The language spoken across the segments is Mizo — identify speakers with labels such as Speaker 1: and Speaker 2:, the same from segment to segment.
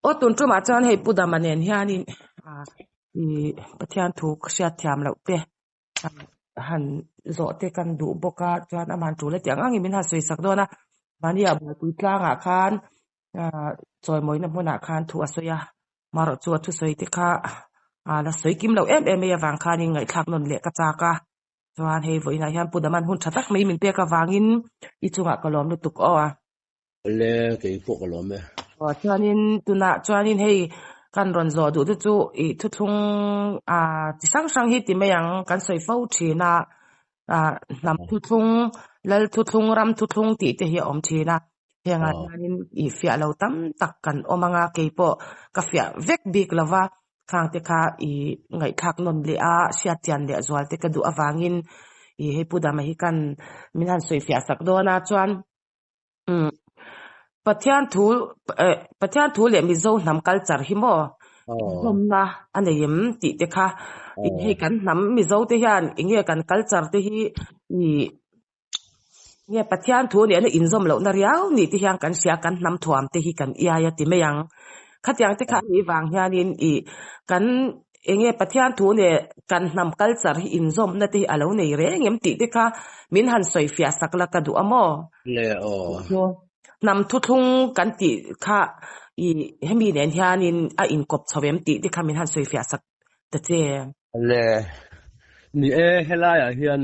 Speaker 1: Aw tun tumah chuan hei Pu Dama nen hianin ih Pathian thu ka hriat thiam loh te han zawh te kan duh bawk a chuan aman tul a tih ang angin min han sawi sak dawn a mahni ah buaipui tlangah khan chawimawina hmunah khan thu a sawi a marawh chu a thusawi te kha a la sawi kim loh em em mai avang khanin ngaihthlak nawn leh ka chak a. Chuan hei vawiinah hian Pu Daman hun tha tak mai min pek avangin i chungah ka lawm lutuk aw a.
Speaker 2: Le, kei pawh ka lawm e.
Speaker 1: Aw, chuanin tunah chuanin hei kan rawn zawh duh te chu i thuthlung a chi hrang hrang hi ti mai ang kan sawi fo thin a, ah hnam thuthlung, lal thuthlung, ram thuthlung tih te hi a awm thin a. Hengah hianin i fiah lo tam tak kan awm ang a, kei pawh ka fiah vek bik lo va, khang te kha i ngaihthlak nawn leh a, hriat chian leh zual te ka duh avangin i hei Pu Dama hi khan min han sawi fiah sak dawn a, chuan umm Pathian thu eh Pathian thu leh Mizo hnam culture hi maw inzawmna a nei em tih te kha hei kan hnam Mizo te hian eng nge kan culture te hi i Nge Pathian thu nena inzawm lohna riau ni te hian kan hria kan hnam thuam te hi kan iai a ti mai ang. Khatiang te kha anih vang hianin ih kan enge Pathian thu leh kan hnam culture hi inzawmna te hi a lo nei reng em tih te kha min han sawi fiah sak la ka duh a maw?
Speaker 2: Le aw.
Speaker 1: Hnam thuthlung kan tih kha ih hemi nen hianin a inkawp chho em tih te kha min han sawi fiah sak ta che.
Speaker 2: Le, ni e, helaiah hian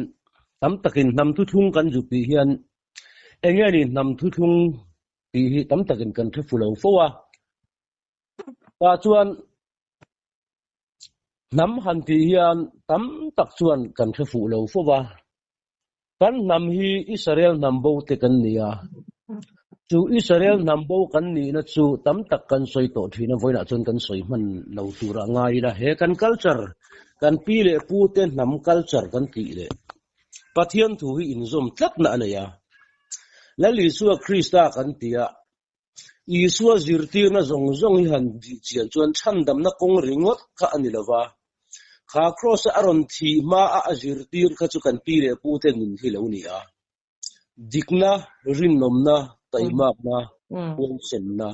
Speaker 2: tam takin hnam thuthlung kan zuk tih hian eng nge ni hnam thuthlung tih hi tam takin kan hre fu lo fo a. Tah chuan hnam han tih hian tam tak chuan kan hre fuh lo fo va. Kan hnam hi Israel hnam bo te kan ni a, chu Israel hnam bo kan nihna chu tam tak kan sawi tawh thin a, vawiinah chuan kan sawi hman lo tur a ngai ila, he kan culture, kan pi leh pu te hnam culture kan tih leh Pathian thu hi inzawm tlatna a nei a, Lal Isua Krista kan ti a, Isua zirtirna zawng zawng hi han bih chian chuan chhandamna kawng ringawt kha a ni lo va, kha Kraws-a a rawn thih hmaa a zirtir kha chu kan pi leh pute nun hi lo ni a. Dikna, rinawmna, taimakna, huaisenna,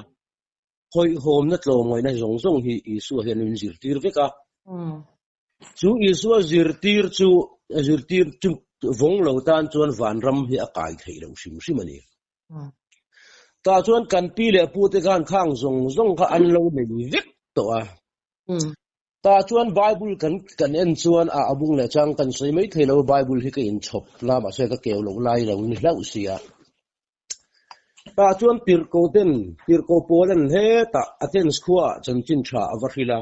Speaker 2: hawihhawmna tlawmngaihna zawng zawng hi Isua hian min zirtir vek a. Chu Isua zirtir chu zirtir chu vawng lo tan chuan vanram hi a kai theih loh hrim hrim a ni. Tah chuan kan pi leh pu te khan khang zawng zawng kha an lo nei vek tawh a. Tah chuan Bible kan kan en chuan a abung leh chang kan sawi mai thei lo Bible hi ka inchhawp la mahse ka keu loh lai lo ni hlauh sia. Tah chuan Tirhkoh ten Tirhkoh pawl an hetah Athens khuaah chanchin tha a va hrilh a.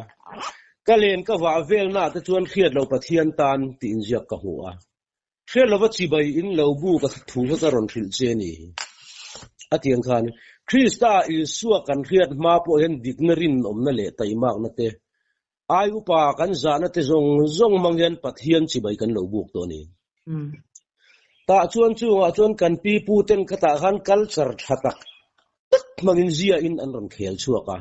Speaker 2: Ka len ka vah velna te chuan hriat lo Pathian tan tih inziak ka hmu a. Hriat lova chibai in lo bu ka thu kha ka rawn hrilh che ni. A tiang khan Krista Isua kan hriat hma pawh hian dikna rinawmna leh taimakna te, ai upa kan zahna te zawng zawng hmang hian Pathian chibai kan lo buk tawh a ni. Tah chuan chungah chuan kan pi pu ten khatah khan culture tha tak tak hmangin ziahin an rawn khel chhuak a.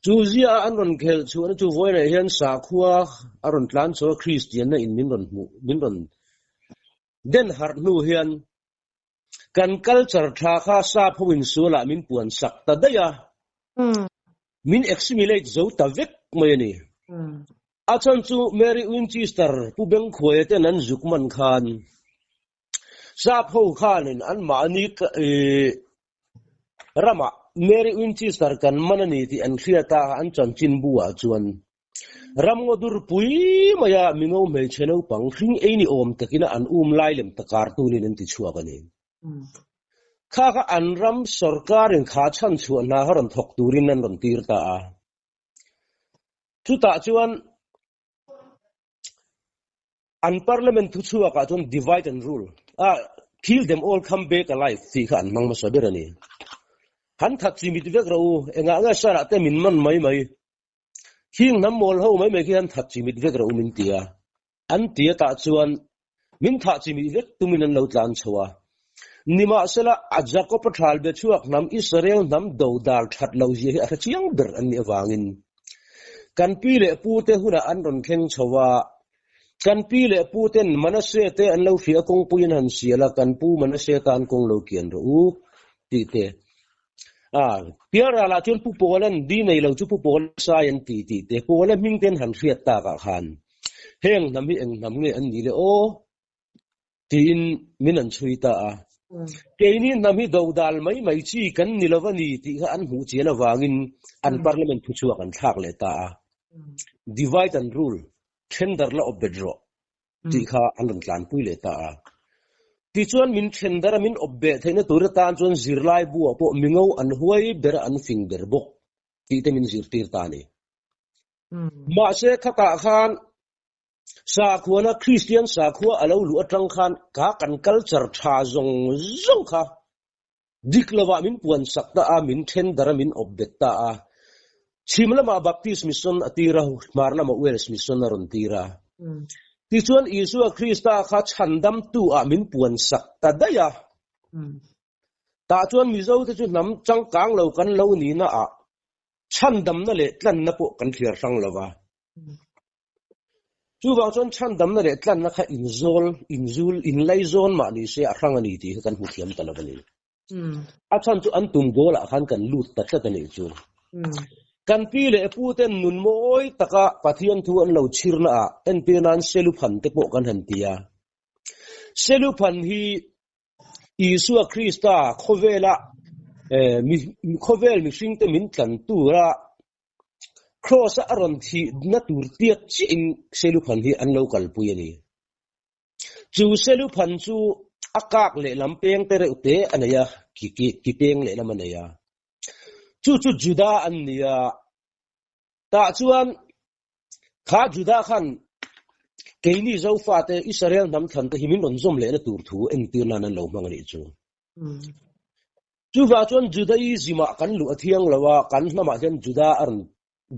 Speaker 2: Chu zia an rawn khelh chhuahna chu vawiinah hian sakhua a rawn tlan chho a, Kristianna in min rawn hmuh, min rawn den harh hnu hian kan culture tha kha sap ho in sualah min puan sak ta daih a, min assimilate zo ta vek mai a ni. A chhan chu Mary Winchester Pu Bengkhuaia ten an zuk man khan Sap ho khanin anmahni ramah Mary Winchester kan man a ni tih an hriat a, an chanchin buah chuan ramngaw dur pui maia mingo hmeichhe naupang hring ei ni awm takina an um lai lem ta cartoon-in an ti chhuak a ni. Kha kha an ram sorkarin kha chhanchhuah hna kha rawn thawk turin an rawn tir ta a. Chutah chuan An parliament thu chhuak ah chuan divide and rule a kill them all come back alive tih kha an hmang hmasa ber a ni. Han that chi mit vek rawh u, engah nge sarah te min man mai mai. Khing hnam mawl ho mai mai khi han that chi mit vek rawh u min ti a. An ti a tah chuan min thah chi mit vek tumin an lo tlan chho a. Nimahsela a Jakob-a thal be chhuak hnam Israel hnam do dal that lo zia hi a hre chiang ber an nih avangin kan pi leh pu te hunah an rawn thleng chho a, Kan pi leh pu ten Manase te an lo hria kawngpuiin han sial a, kan pu Manase tan kawng lo kian rawh u tih te. A, Pialralah chuan Pu Pawla'n di nei lo chu Pu Pawla sai an ti tih te, Pawla hming ten han hriat takah khan heng hnam hi eng hnam nge an nih le aw tiin min an chhui ta a. Keini hnam hi dodal mai mai chi kan ni lo a ni tih kha an hmuh chian avangin an parliament thuchhuak an thlak leh ta a. Divide and rule, then darh la awp bet rawh. tih kha an rawn tlanpui leh ta a. Tichuan min then dar a min awp beh theihna tur atan chuan zirlai buah pawh mingo an huai ber a an fing ber bawk tih te min zirtir ta a ni. Mahse khatah khan sakhuana Kristian sakhua a lo luh atang khan kha kan culture tha zawng zawng kha dik lovah min puan sak ta a, min then dar a min awp bet ta a. Chhim lamah Baptist Mission a tir a, hmar lamah Wales Mission a rawn tir a. Tichuan Isua Krista kha chhandamtu ah min puan sak ta daih a. Tah chuan Mizo te chu hnam changkang lo kan lo nihna ah chhandamna leh tlanna pawh kan thliar hrang lo va. Chuvang chuan chhandamna leh tlanna kha inzawl, inzul, inlaizawn mah ni se a hrang a ni tih kha kan hmu thiam ta lo a ni. A chhan chu an tum goal ah khan kan lut ta tlat a nih chu. Kan pi leh pu ten nun mawi taka Pathian thu an lo chhirna ah entir nan Seluphan te pawh kan han ti a. Seluphan hi Isua Krista khawvela khawvel mihringte min tlan tura Kraws a rawn thihna tur tiat chiahin Seluphan hi an lo kalpui a ni. Chu Seluphan chu a kak lehlam peng te reuh te a nei a, ki peng lehlam a nei a. Chu chu Juda an ni a, tah chuan kha Juda khan keini Zofate Israel hnam thlan te hi min rawn zawm lehna tur thu entir nan an lo hmang a nih chu. Chuvah chuan Judaism-ah kan luh a thiang lo a, kan hnamah hian Juda a rawn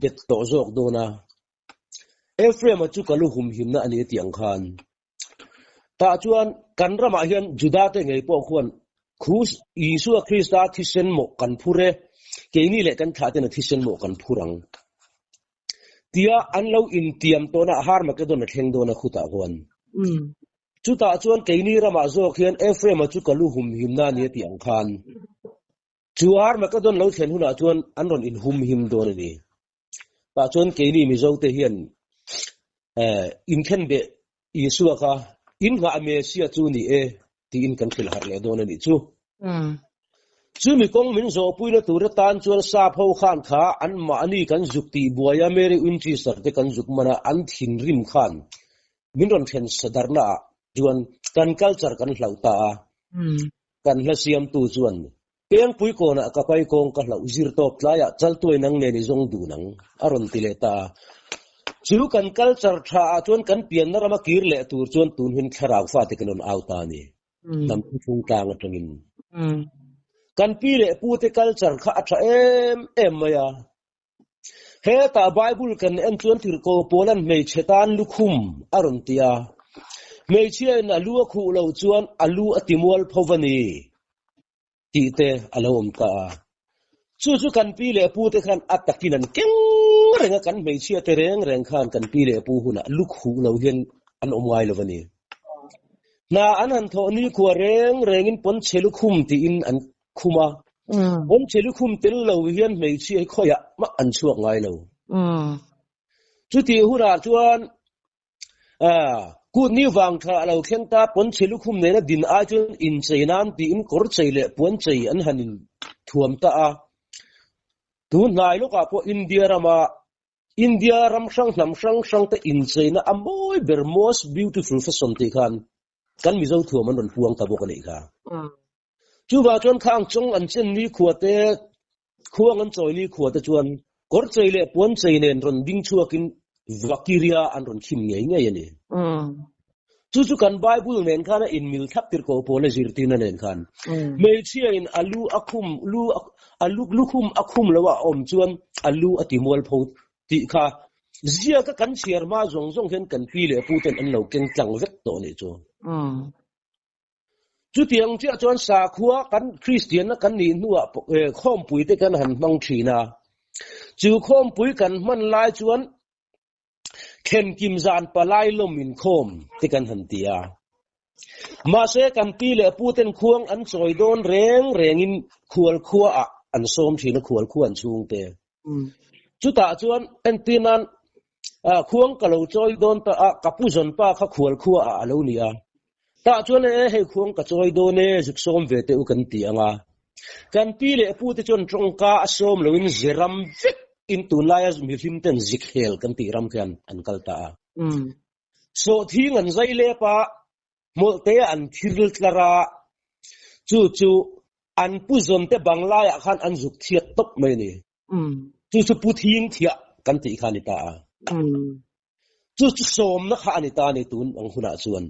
Speaker 2: bet tawh zawk dawn a. Ephraim-a chu ka lu humhimna a ni a tih ang khan. Tah chuan kan ramah hian Juda-te ngei pawh khuan Khu Isua Krista thisen mawh kan phur e, keini leh kan thlahtena thisen mawh kan phur ang tia an lo intiam tawhna Harmageddon a thleng dawn a khutah khuan. Chutah chuan keini ramah zawk hian Ephraim-a chu ka lu humhimna a ni a tih ang khan chu Harmageddon lo thlen hunah chuan an rawn inhumhim dawn a ni. Tah chuan keini Mizote hian inkhenbeh Isua kha inngah Messiah chu ni e tiin kan hrilh harh leh dawn a nih chu. Chumi kawng min zawhpuina tur atan chuan sap ho khan kha anmahni kan zuk tih buai a Mary Winchester te kan zuk man a an thinrim khan min rawn then sadarna ah chuan kan culture kan hlauh ta a, kan hla siamtu chuan Pengpui kawnah ka pai kawng ka hlauh zir tawp tlaiah chaltuai nang nen i zawng dun ang a rawn ti leh ta a. Chu kan culture tha ah chuan kan pianna rama kir leh tur chuan tun hun thlarau fate kan rawn au ta a ni. Hnam thuthlung tlang atangin. Kan pi leh pu te culture kha a tha em em mai a. Hetah Bible kan en chuan tirhkoh Paula'n hmeichhe tan lukhum a rawn ti a. Hmeichhiain a lu a khuh lo chuan a lu a ti mual pho va ni tih te a lo awm ta a. Chu chu kan pi leh pu te khan a takin an keng reng a, kan hmeichhia te reng reng khan kan pi leh pu hunah lukhuh lo hian an awm ngai lo a ni. Hna an han thawh nikhua reng rengin pawnchhe lukhum tiin an khum a, pawnchhe lukhum tel lo hian hmeichhia hi khawiah mah an chhuak ngai lo. Chutih hunah chuan kut ni vang tha a lo thleng ta, pawnchhe lukhum nena din ai chuan inchei nan tiin kawr chei leh puan chei an han inthuam ta a. Tun hnai lawkah pawh India rama India ram hrang hnam hrang hrang te incheina a mawi ber most beautiful fashion tih khan kan Mizo thuam an rawn puang ta bawk a nih kha. Chuvah chuan khang chawng an chen ni khua te, khuang an chawi ni khua te chuan kawr chei leh puan chei nen rawn ding chhuakin Vakiria an rawn khim ngei ngei a ni. Chu chu kan Bible nen khan a inmil thlap tir ko pawl a zirtirna nen khan. Hmeichhia in a lu a khum lu a lu lukhum a khum lo a awm chuan a lu a ti mualpho tih kha ziaka kan chhiar hma zawng zawng hian kan pi leh pu ten an lo keng tlang vek tawh a nih chu. Chutiang chiah chuan sakhua kan Kristianna kan nih hnuah khawmpui te kan han hmang thin a. Chu khawmpui kan hman lai chuan thlenkim zan palai lawm inkhawm te kan han ti a. Mahse kan pi leh pu ten khuang an chawi dawn reng rengin khual khuaah an sawm thin a khual khu an chhungte. Chutah chuan entir nan khuang ka lo chawi dawn ta a, ka pu zawn pa kha khual khua ah a lo ni a. Tah chuan e hei khuang ka chawi dawn e zuk sawm ve teh u kan ti ang a. Kan pi leh pu te chuan tawngka a sawm loin ze ram vek in tunlaia mihlim ten zik hel kan tih ram khian an kal ta a. Sawhthing an zai lep a, hmawlhte an thirl tlar a, chu chu an pu zawn te bang laiah khan an zuk thiat tawp mai a ni. Chu chu pu thing thiah kan tih kha a ni ta a. Chu chu sawmna kha a ni ta a ni tun ang hunah chuan.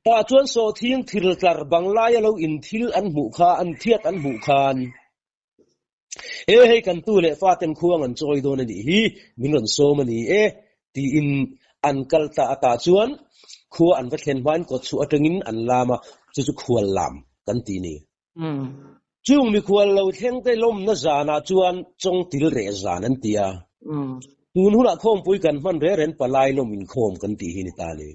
Speaker 2: Tah chuan sawhthing thirl tlar bang laia lo inthil an hmuh kha, an thiat an hmuh khan, E hei kan tu leh fa ten khuang an chawi dawn a nih hi, min rawn sawm a ni e, tiin an kal ta a tah chuan khua an va thlen hmain kawt chhuah atangin an lam a, chu chu khual lam kan ti ni. Chung mikhual lo thleng te lawmna zanah chuan chawngtil reh zan an ti a, tun hunah khawmpui kan hman reng reng palai lawm inkhawm kan tih hi ni ta ni.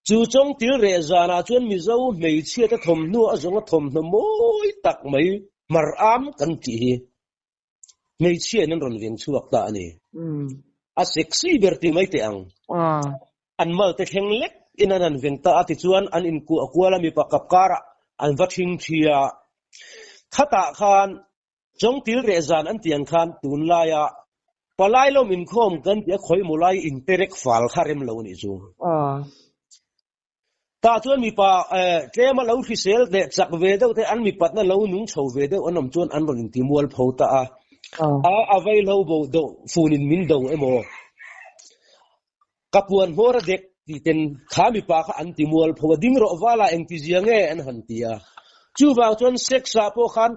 Speaker 2: Chu chawngtil reh zanah chuan Mizo hmeichhiate thawmhnaw a zawnga thawmhnaw mawi tak mai hmar am kan tih hi hmeichhiain an rawn veng chhuak ta a ni. A sexy ber ti mai teh ang. An malte thleng lek in an han veng ta a tichuan an inkuah kual a mipa kap karah an va thing thi a. Khatah khan Chawngtil reh zan an tih ang khan tunlaia palai lawm inkhawm kan tih a khawimaw lai interek fal kha rem lo a nih chu. Tah chuan mipa tlema lo hrisel leh chak ve deuh te an mipatna lo nung chho ve deuh an awm chuan an rawn inti mual pho ta a. A a vaihlo bo deuh funin min do emaw ka puan hmawr a dek tih ten kha mipa kha an ti mual pho a ding rawh vala engti zia nge an han ti a. Chuvang chuan sex ah pawh khan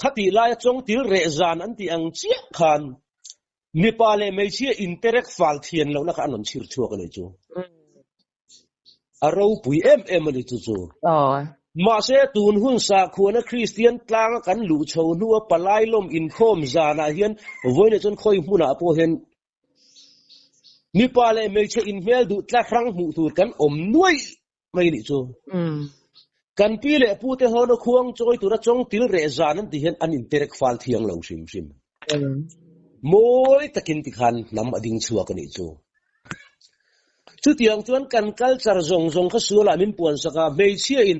Speaker 2: Khatih laia chawngtil reh zan an tih ang chiah khan mipa leh hmeichhia interek fal thian lohna kha an rawn chhir chhuak a ni chu. A ropui em em a ni chu chu. Mahse tun hun sakhuana Kristian tlanga kan luh chho hnua palai lawm inkhawm zanah hian vawiinah chuan khawi hmunah pawh hian mipa leh hmeichhe inhmel duh tlahrang hmuh tur kan awm nuaih mai nih chu. Kan pi leh pu te hawna khuang chawi tura chawng til reh zan an ti hian an interek fal thiang lo hrim hrim. Mawi takin tikhan hnam a ding chhuak a nih chu. Chutiang chuan kan culture zawng zawng kha sualah min puan sak a, hmeichhia in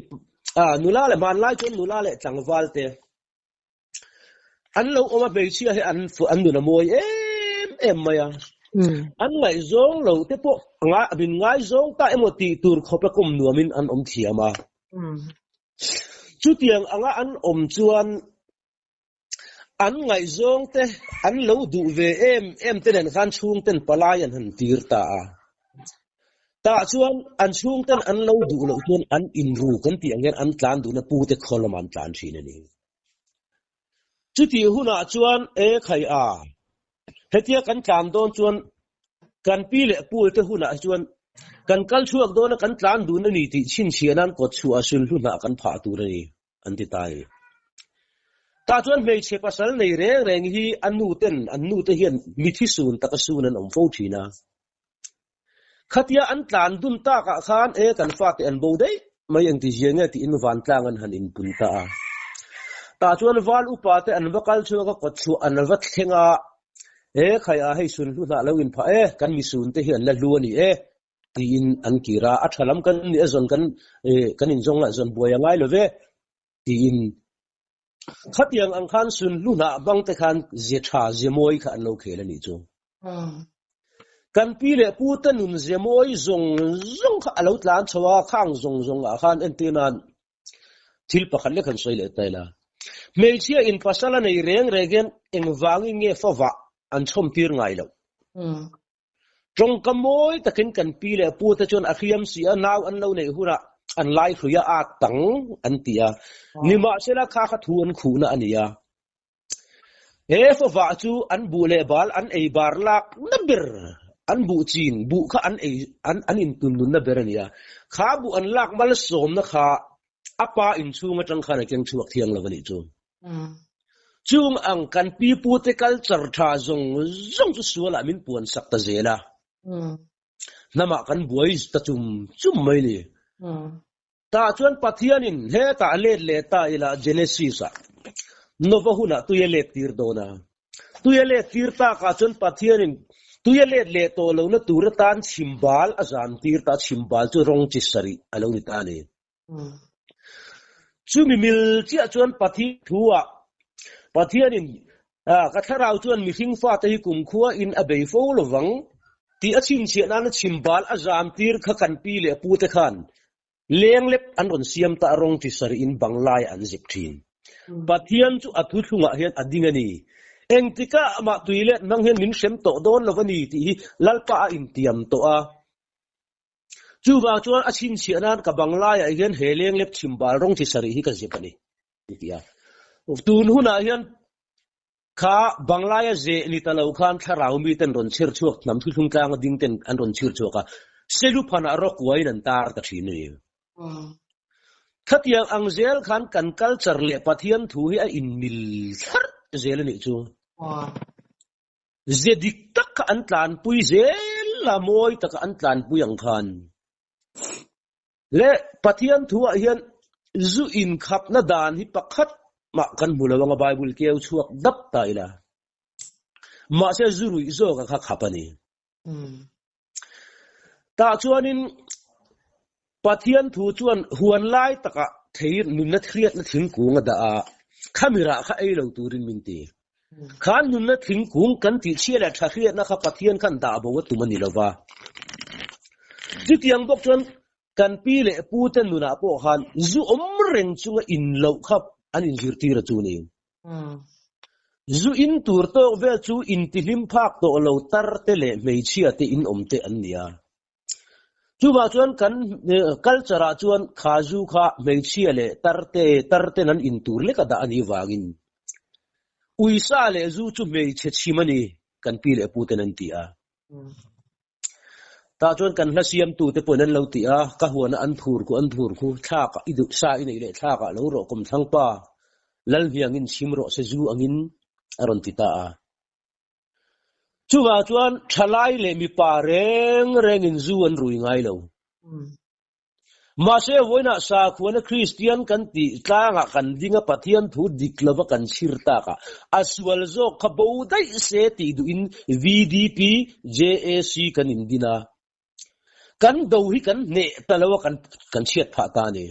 Speaker 2: nula leh hmanlai chuan nula leh tlangval te An lo awm a hmeichhia hi an an nun a mawi em em mai a. An ngaihzawng lo te pawh min ngaizawng ta emaw tih tur khawp a kawm nuamin an awm thiam a. Chutiang anga an awm chuan an ngaihzawng te an lo duh ve em em te nen khan chhungten palai an han tir ta a. Tah chuan an chhungten an lo duh loh chuan an inru kan tih ang hian an tlan duhna pute khaw lamah an tlan thin a ni. Chutih hunah chuan e khai a, hetia kan tlan dawn chuan kan pi leh pu te hunah hi chuan kan kal chhuak dawn a kan tlan dun a ni tih chhinchhiah nan kawt chhuah sulhlu hnah kan phah tur a ni an ti ta a ni. Tah chuan hmeichhe pasal nei reng reng hi a nu ten an nu te hian mithi sun taka sun an awm fo thin a. Khatia an tlan dun takah khan e kan fate an bo daih mai engti zia nge tiin vantlang an han inpun ta a. Tah chuan val upa te an va kal chhuak a kawt chhuah an va thleng a, e khai a hei sun hlu hnah lo inphah e kan misun te hi an la hlu a ni e tiin an kir a, a tha lam kan nih a zawn kan kan inzawng lah zawn buai a ngai lo ve tiin Khatiang ang khan sunhlu hnah bang te khan ze tha ze mawi kha an lo khel a nih chu. Kan pi leh pu te nun ze mawi zawng zawng kha a lo tlan chho a, khang zawng zawng ah khan entir nan thil pakhat lek han sawi leh ta ila. Hmeichhia in pasal a nei reng reng hian engvangin nge favah an chhawm tir ngai loh. Tawngka mawi takin kan pi leh pu te chuan a hriam si a, nau an lo neih hunah an lai hrui a, at tang an ti a. Nimahsela kha kha thu an khuhna a ni a. He favah chu an buh leh bal an ei bar lak na ber, an buh chin buh kha an ei an an intun nunna ber a ni a. Kha buh an lak malsawmna kha a pa inchhung atang khan a keng chhuak thiang lo a nih chu. Chung ang kan pipute culture tha zawng zawng chu sualah min puan sak ta zel a. Hnamah kan buai ta chum chum mai ni. Tah chuan Pathianin hetah let leh ta ila Genesis ah. Nova hunah tui a let tir dawn a. Tui a let tir takah chuan Pathianin tui a let leh tawh lohna tur atan chhimbal a zan tir ta a, chhimbal chu rawng chi sarih a lo ni ta a ni. Chumi mil chiah chuan Pathian thuah Pathianin ka thlarau chuan mihring fate hi kumkhua in a bei fo lovang tih a chhinchhiah nana chhimbal a zam tir kha kan pi leh pute khan Lenglep an rawn siam ta rawng chi sarih in banglai an zep thin. Pathian chu a thuthlungah hian a ding a ni. Engtikah amah tui let hmang hian min hrem tawh dawn lo a ni tih hi Lalpa a intiam tawh a. Chuvang chuan a chhinchhiah nan ka banglaiah hian he lenglep chhimbal rawng chi sarih hi ka zep a ni, a ti a. Tun hunah hian kha banglaia zeh ni ta lo khan thlarau miten rawn chhir chhuak hnam thuthlung tlanga ding ten an rawn chhir chhuak a, Seluphanah rawkuaiin an tar ta thin a ni. Khatiang ang zel khan kan culture leh Pathian thu hi a inmil thlarh zel a nih chu. Ze dik tak kha an tlanpui zel a, mawi taka an tlanpui ang khan. Le Pathian thuah hian zu inkhapna dan hi pakhat mah kan hmu lo anga Bible keu chhuak dap ta ila. Mahse zu ruih zawk a kha khap a ni. Tah chuanin Pathian thu chuan huan lai takah thei nunna hriatna thingkung a dah a, khami rah kha ei lo turin min ti. Khan nunna thingkung kan tih chhia leh tha hriatna kha Pathian khan dah bo a tum a ni lo va. Chutiang bawk chuan kan pi leh pu te nunah pawh khan zu awm reng chunga in loh kha an inzirtir a chu ni. Zu in tur tawk vel chu intihlim phak tawh lo tar te leh hmeichhia te in awm te an ni a. Chuvang chuan kan culture ah chuan kha zu kha hmeichhia leh tar te tar ten an in tur lek a dah a nih vangin uisa leh zu chu hmeichhe chhim a ni kan pi leh pu ten an ti a. Tah chuan kan hla siamtu te pawhin an lo ti a, ka huana an thur khu an thur khu thlak i duh sa i neih leh thlak ah lo rawh kawm thlang pa Lalhniangin chhim rawh se zu angin a rawn ti ta a. Chuvang chuan thalai leh mipa reng rengin zu an rui ngai lo. Mahse vawiinah sakhuana Kristian kan tih tlangah kan ding a Pathian thu dik lova kan chhir takah a sual zawk kha bo daih se tih duhin VDP, JAC kan indin a. Kan do hi kan hneh ta lo a kan kan chhiat phah ta a ni.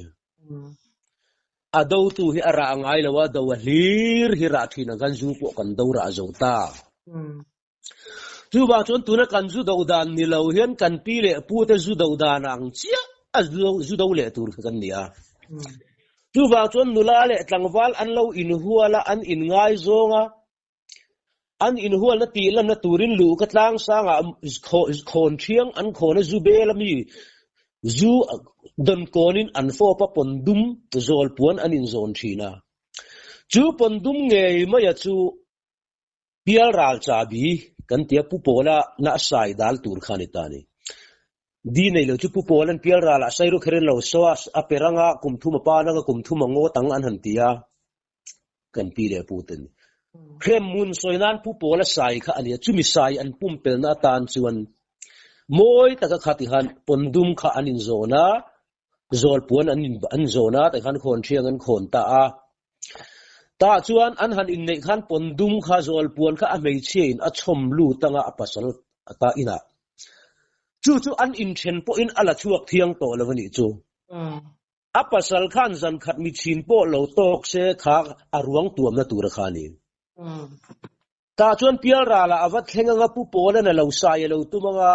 Speaker 2: A dotu hi a rah ngai lo a, do a hlir hi rah thin ang khan zu pawh kan do rah zo ta. Chuvang chuan tuna kan zu do dan ni lo hian kan pi leh pu te zu do dan ang chiah a zu do leh tur kha kan ni a. Chuvang chuan nula leh tlangval an lo inhual a, an inngaizawng a, An inhualna tih lanna turin luh ka tlang sangah khawn thiang an khawn a zu bel ami zu dawn kawnin an fawp a pawn dum zawl puan an inzawn thin a. Chu pawn dum ngei maia chu pial ral chahbi kan tia Pu Pawla na a sai dal tur kha a ni ta a ni. Di nei lo chu Pu Pawla'n pial ralah sairu kherin lo saw a, a per anga kum thum a pan anga kum thum a ngawt ang an han ti a. kan pi leh pu ten hrem mun sawi nan pu pawla sai kha ania chumi sai an pumpelna atan chuan mawi taka kha ti khan pawndum kha an in zawn a zawl puan an in an zawn a tikhan khawn thiang an khawn ta a ta chuan an han inneih khan pawndum kha zawl puan kha a hmeichhia in a chhawm lut anga a pasal ata inah chu chu an inthen pawhin a la chhuak thiang tawh lo anih chu. A pasal khan zan khat mi chhin pawh lo tawk se kha a ruang tuamna tur a kha a ni. Tah chuan Pialralah a va thleng anga Pu Pawlan a lo sai a lo tum anga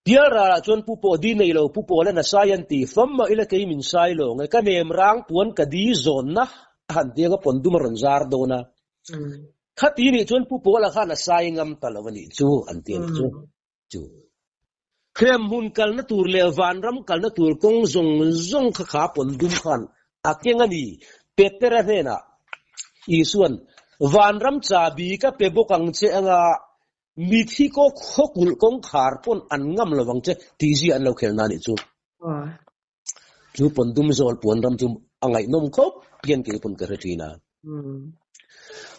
Speaker 2: Pialralah chuan Pu Paw di nei lo Pu Pawlan a sai an ti fam mah ila kei min sai lo nge ka nem rang puan ka di zawnna a han ti anga pawn dum a rawn zar dawn a. Khati nih chuan Pu Pawla khan a sai ngam ta lo a nih chu an ti a nih chu. Chu. Hrem hmun kalna tur leh vanram kalna tur kawng zawng zawng kha kha pawn dum khan a keng a ni. Petera hnenah Isua'n, Vanram chabi ka pe bawk ang che anga mithi kaw khawkulh kawngkhar pawn an ngam lo vang che tih zia an lo khel na nih chu. Chu pawn dum zawl puan ram chu a ngaihnawm khawp hian kei pawn ka hre thin a.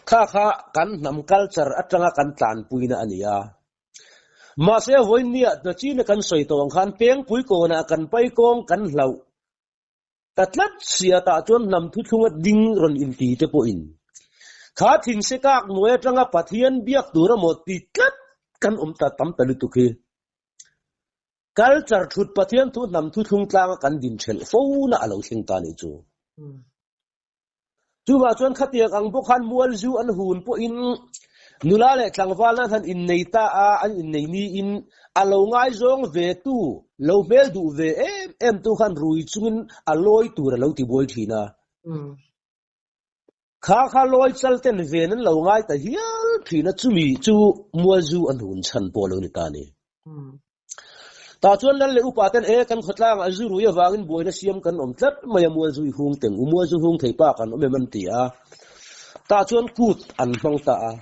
Speaker 2: Kha kha kan hnam culture atanga kan tlanpuina a ni a. Mahse vawinia hna china kan sawi tawh ang khan pengpui kawnah kan pai kawng kan hlauh. Ta tlat sia tah chuan hnam thuthlunga ding rawn inti te pawhin kha thingse kak hnuai atanga Pathian biak tur amaw ti tlat kan awm ta tam ta lutuk hi. Culture thut Pathian thu hnam thuthlung tlanga kan din thelh fo na a lo thleng ta nih chu. Chuvah chuan khatiang ang bawk khan mual zu an hun pawhin nula leh tlangval nan han innei ta a, an innei niin a lo ngaizawng ve tu, lo hmel duh ve em em tu khan rui chungin a lawi tur a lo ti buai thin a. Kha kha lawi chal ten ven an lo ngai ta hial thin a, chumi chu mual zu an hun chhan pawh a lo ni ta a ni. Tah chuan lal leh upa ten e kan khawtlang a zu rui avangin buaina siam kan awm tlat mai a mual zu i hung teng u mual zu hung thei pa kan awm em an ti a. Tah chuan kut an hmang ta a.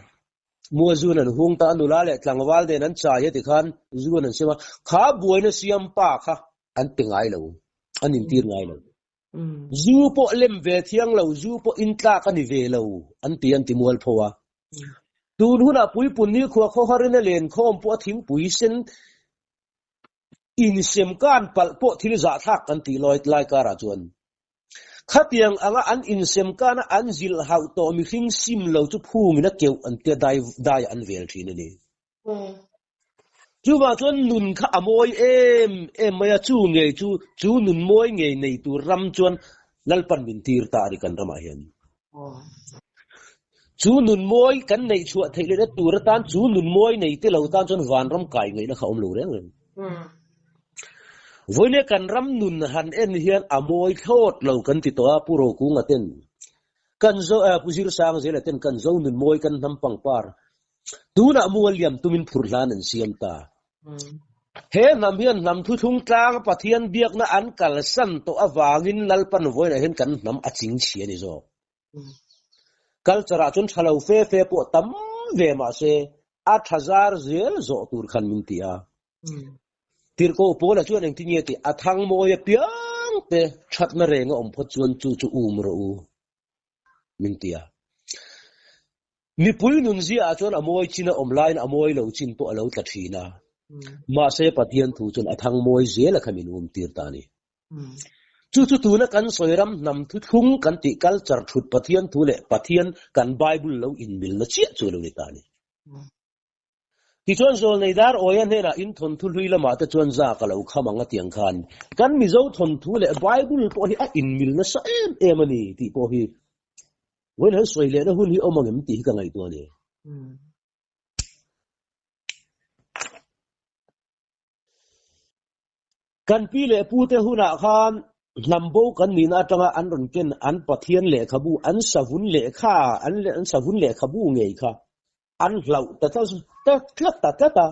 Speaker 2: Mual zun an hung ta a nula leh tlangval nen an chai a tikhan zun an siam a. Kha buaina siam pa kha an pe ngai lo, an intir ngai lo. Zu pawh lem ve thiang lo, zu pawh in tlak a ni ve lo an ti an ti mual pho a. Tun hunah puipun nikhua khawharin a lenkhawm pawh a thingpui sen insem kan palh pawh thil zahthlak kan tih lawi lai karah chuan khatiang anga an insem kana an zilh hauh tawh mihring sim lo chu phungin a keuh an tia dai daiah an vel thin a ni. Chuvang chuan nun kha a mawi em em mai a, chu ngei chu chu nun mawi ngei nei tur ram chuan Lalpan min tir ta a ni kan ramah hian. Chu nun mawi kan neih chhuah theih lehna tur atan chu nun mawi nei te lo tan chuan vanram kai ngaihna kha awm lo reng reng. Vawinia kan ram nun han en hian a mawi thlawt lo kan ti tawh a Pu Rokunga ten kan zo Pu Zirsang zela ten kan zo nun mawi kan hnam pangpar Tunah mual liam tumin phurh hlan an siam ta. He hnam hian hnam thuthlung tlang Pathian biakna an kalsan tawh avangin Lalpan vawiinah hian kan hnam a ching chhi a ni zawk. Culture ah chuan tha lo fe fe pawh tam ve mahse a tha zar zel zawh tur khan min ti a. Tirhkoh Paula chuan engtin nge tih a thang mawi apiang te thatna reng a awm phawt chuan chu chu um rawh u min ti a. Mipui nun ziaah chuan a mawi chin a awm laiin a mawi lo chin pawh a lo tla thin a. Mahse Pathian thu chuan a thang mawi zel a kha min um tir ta a ni. Chu chu tuna kan sawi ram hnam thuthlung kan tih culture thut Pathian thu leh Pathian kan Bible lo inmilna chiah chu a lo ni ta a ni. Tichuan Zawlnei Dar Awia hnenah in thawnthu hlui lamah te chuan za ka lo kham ang a tiang khan kan Mizo thawnthu leh Bible pawh hi a inmil nasa em em a ni tih pawh hi vawiin han sawi lehna hun hi awm ang em tih hi ka ngaihtuah a ni. Kan pi leh pu te hunah khan hnam bo kan nihna atanga an rawn ken an Pathian lehkhabu, an savun lehkha, an savun lehkhabu ngei kha an hlauh ta tlat ta tlat a.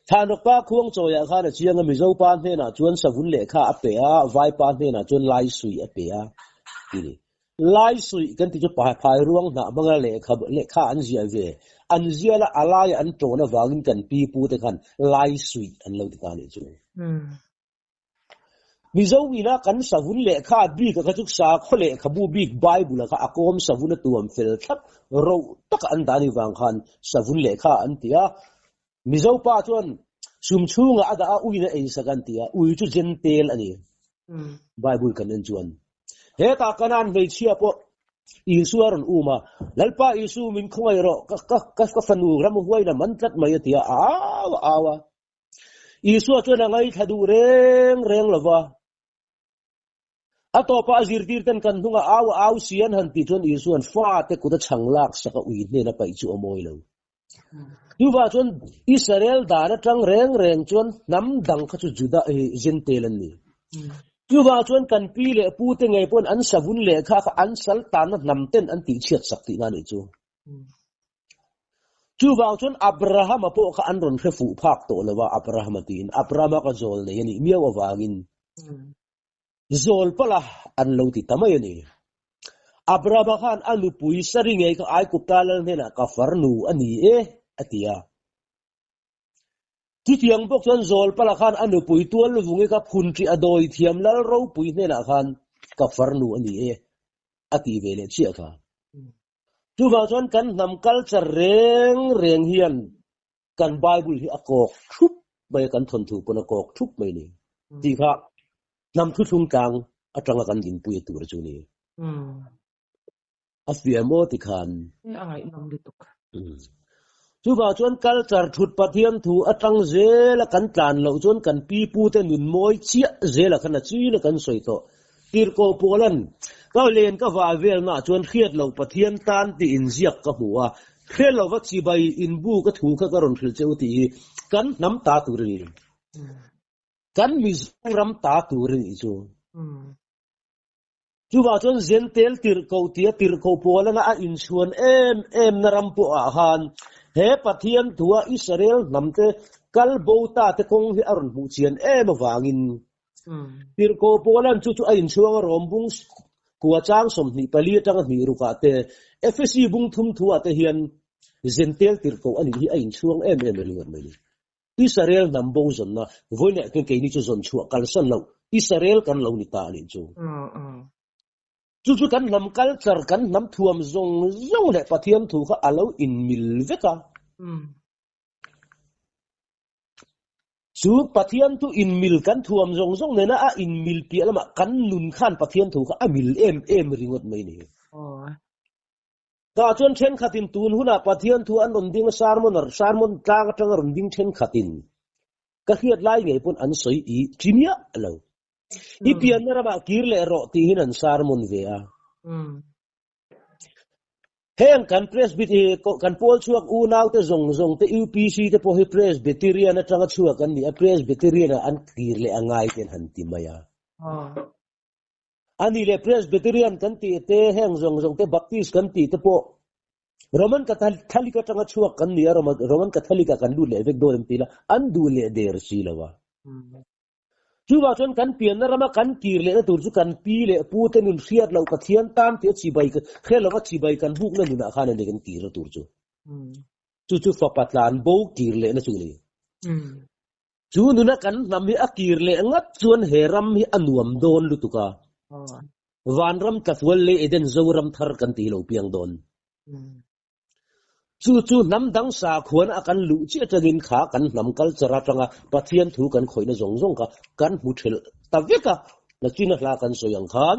Speaker 2: Thlanawkpa Khuangchawiah khan a chiang a, Mizo pa hnenah chuan savun lehkha a pe a, Vai pa hnenah chuan lai suih a pe a ti ni. Lai suih kan tih chu phai ruang hnah hmanga lehkha lehkha an ziah ve. An zial a, a laia an tawn avangin kan pi pu te khan lai suih an lo ti ta a nih chu. Mizo ina kan savun lehkha bik a kha chu sakhaw lehkhabu bik Bible a kha a kawm savun a tuam fel thlap roh taka an dah a nih vang khan savun lehkha an ti a. Mizo pa chuan sum chhungah a dah a uiin a ei sak an ti a, ui chu Gentile a ni. Bible kan en chuan hetah Kanaan hmeichhia pawh Isua a rawn um a, Lalpa Isu min khawngaih rawh ka ka ka fanu ramhuaiin a man tlat mai a ti a, a au a au a. Isua chuan a ngaithla duh reng reng lo va. A tawpah a zirtirten kan hnungah au a au si an han tih chuan Isua'n fate kut a chhang lak sak a ui hnena paih chu a mawi lo. Chuvah chuan Israel dan atang reng reng chuan hnam dang kha chu Juda hi Gentile an ni. Chuvah chuan kan pi leh pu te ngei pawhin an savun lehkha kha an sal tanna hnam ten an tihchhiat sak tihna a nih chu. Chuvang chuan Abrahama pawh kha an rawn hre fuh phak tawh lo a, Abrahama tiin. Abrahama ka zawl nei a nih miau avangin zawl palh a an lo ti ta mai a ni. Abrahama khan a nupui Sari ngei kha Aigupta lal hnenah ka farnu a ni e a ti a. Chutiang bawk chuan zawl palh ah khan a nupui tual luvungi kha phun ṭih a dawi thiam lal ropui hnenah khan ka farnu a ni e a ti ve leh chiah kha. Chuvang chuan kan hnam culture reng reng hian kan Bible hi a kawk thup mai a, kan thawnthu pawn a kawk thup mai a ni tih kha hnam thuthlung tlang Atanga kan dinpui tur chu ni. A fiah maw ti khan.
Speaker 1: A ngaihnawm lutuk.
Speaker 2: Chuvang chuan culture thut Pathian thu atang zela kan tlan loh chuan kan pi pu te nun mawi chiah zela khan a chin a kan sawi tawh. Tirhkoh Paula'n ka len ka vah velnaah chuan hriat loh Pathian tan tih inziak ka hmu a, hre lova chibai inbu ka thu kha ka rawn hrilh che u tih hi kan hnam ta tur a ni. Kan Mizoram ta tur a nih chu. Chuvah chuan Zentel tirhkoh tia tirhkoh Paulana a inchhuan em em na ram pawhah khan he Pathian thua Israel hnamte kal bo ta te kawng hi a rawn hmuh chian em avangin tirhkoh Paula'n chu chu a inchhuang a rawm bung kua chang 24 atanga hnih rukah te Efesi bung thum thuah te hian Zentel tirhkoh a nih hi a inchhuang em em ringawt mai ni. Israel hnam bo zawnna vawiinah hian keini chu zawn chhuah kalsan loh Israel kan lo ni ta a nih chu. Chu chu kan hnam culture, kan hnam thuam zawng zawng leh Pathian thu kha a lo inmil vek a. Chu Pathian thu inmil kan thuam zawng zawng nena a inmil piah lamah kan nun khan Pathian thu kha a mil em em ringawt mai ni. Tah chuan thenkhatin tun hunah Pathian thu an rawn ding a, sermon sermon tlang atanga rawn ding thenkhatin ka hriat lai ngei pawn an sawi i chi miah lo. I pianna ramah kir leh rawh tihin an sermon ve a. Heng kan Presbyt kan pawl chhuak unaute zawng zawng te UPC te pawh hi Presbyterian atanga chhuak an ni a, Presbyterian ah an kir leh a ngai te an han ti mai a. A nih leh Presbyterian kan tih te, heng zawng zawng te, Baptist kan tih te pawh Roman Catholic atanga chhuak kan ni a, Roman Catholic ah kan lut leh vek dawn em ti ila, an duh leh der si lo a. Chuvang chuan kan pianna rama kan kir lehna tur chu kan pi leh pu te nun hriat loh Pathian tan tia chibai hriat lova chibai kan bukna nunah khan a ni kan kirna tur chu. Chu chu fapa tlan bo kir lehna chu a ni. Chu nuna kan hnam hi a kir leh ngat chuan he ram hi a nuam dawn lutuk a. Vanram tlafual leh Eden Zoram thar kan ti lo piang dawn. Chu chu hnam dang sakhuana a kan luh chiah atangin kha kan hnam culture atanga Pathian thu kan khawihna zawng zawng kha kan hmu thelh ta vek a. Nachina hla kan sawi ang khan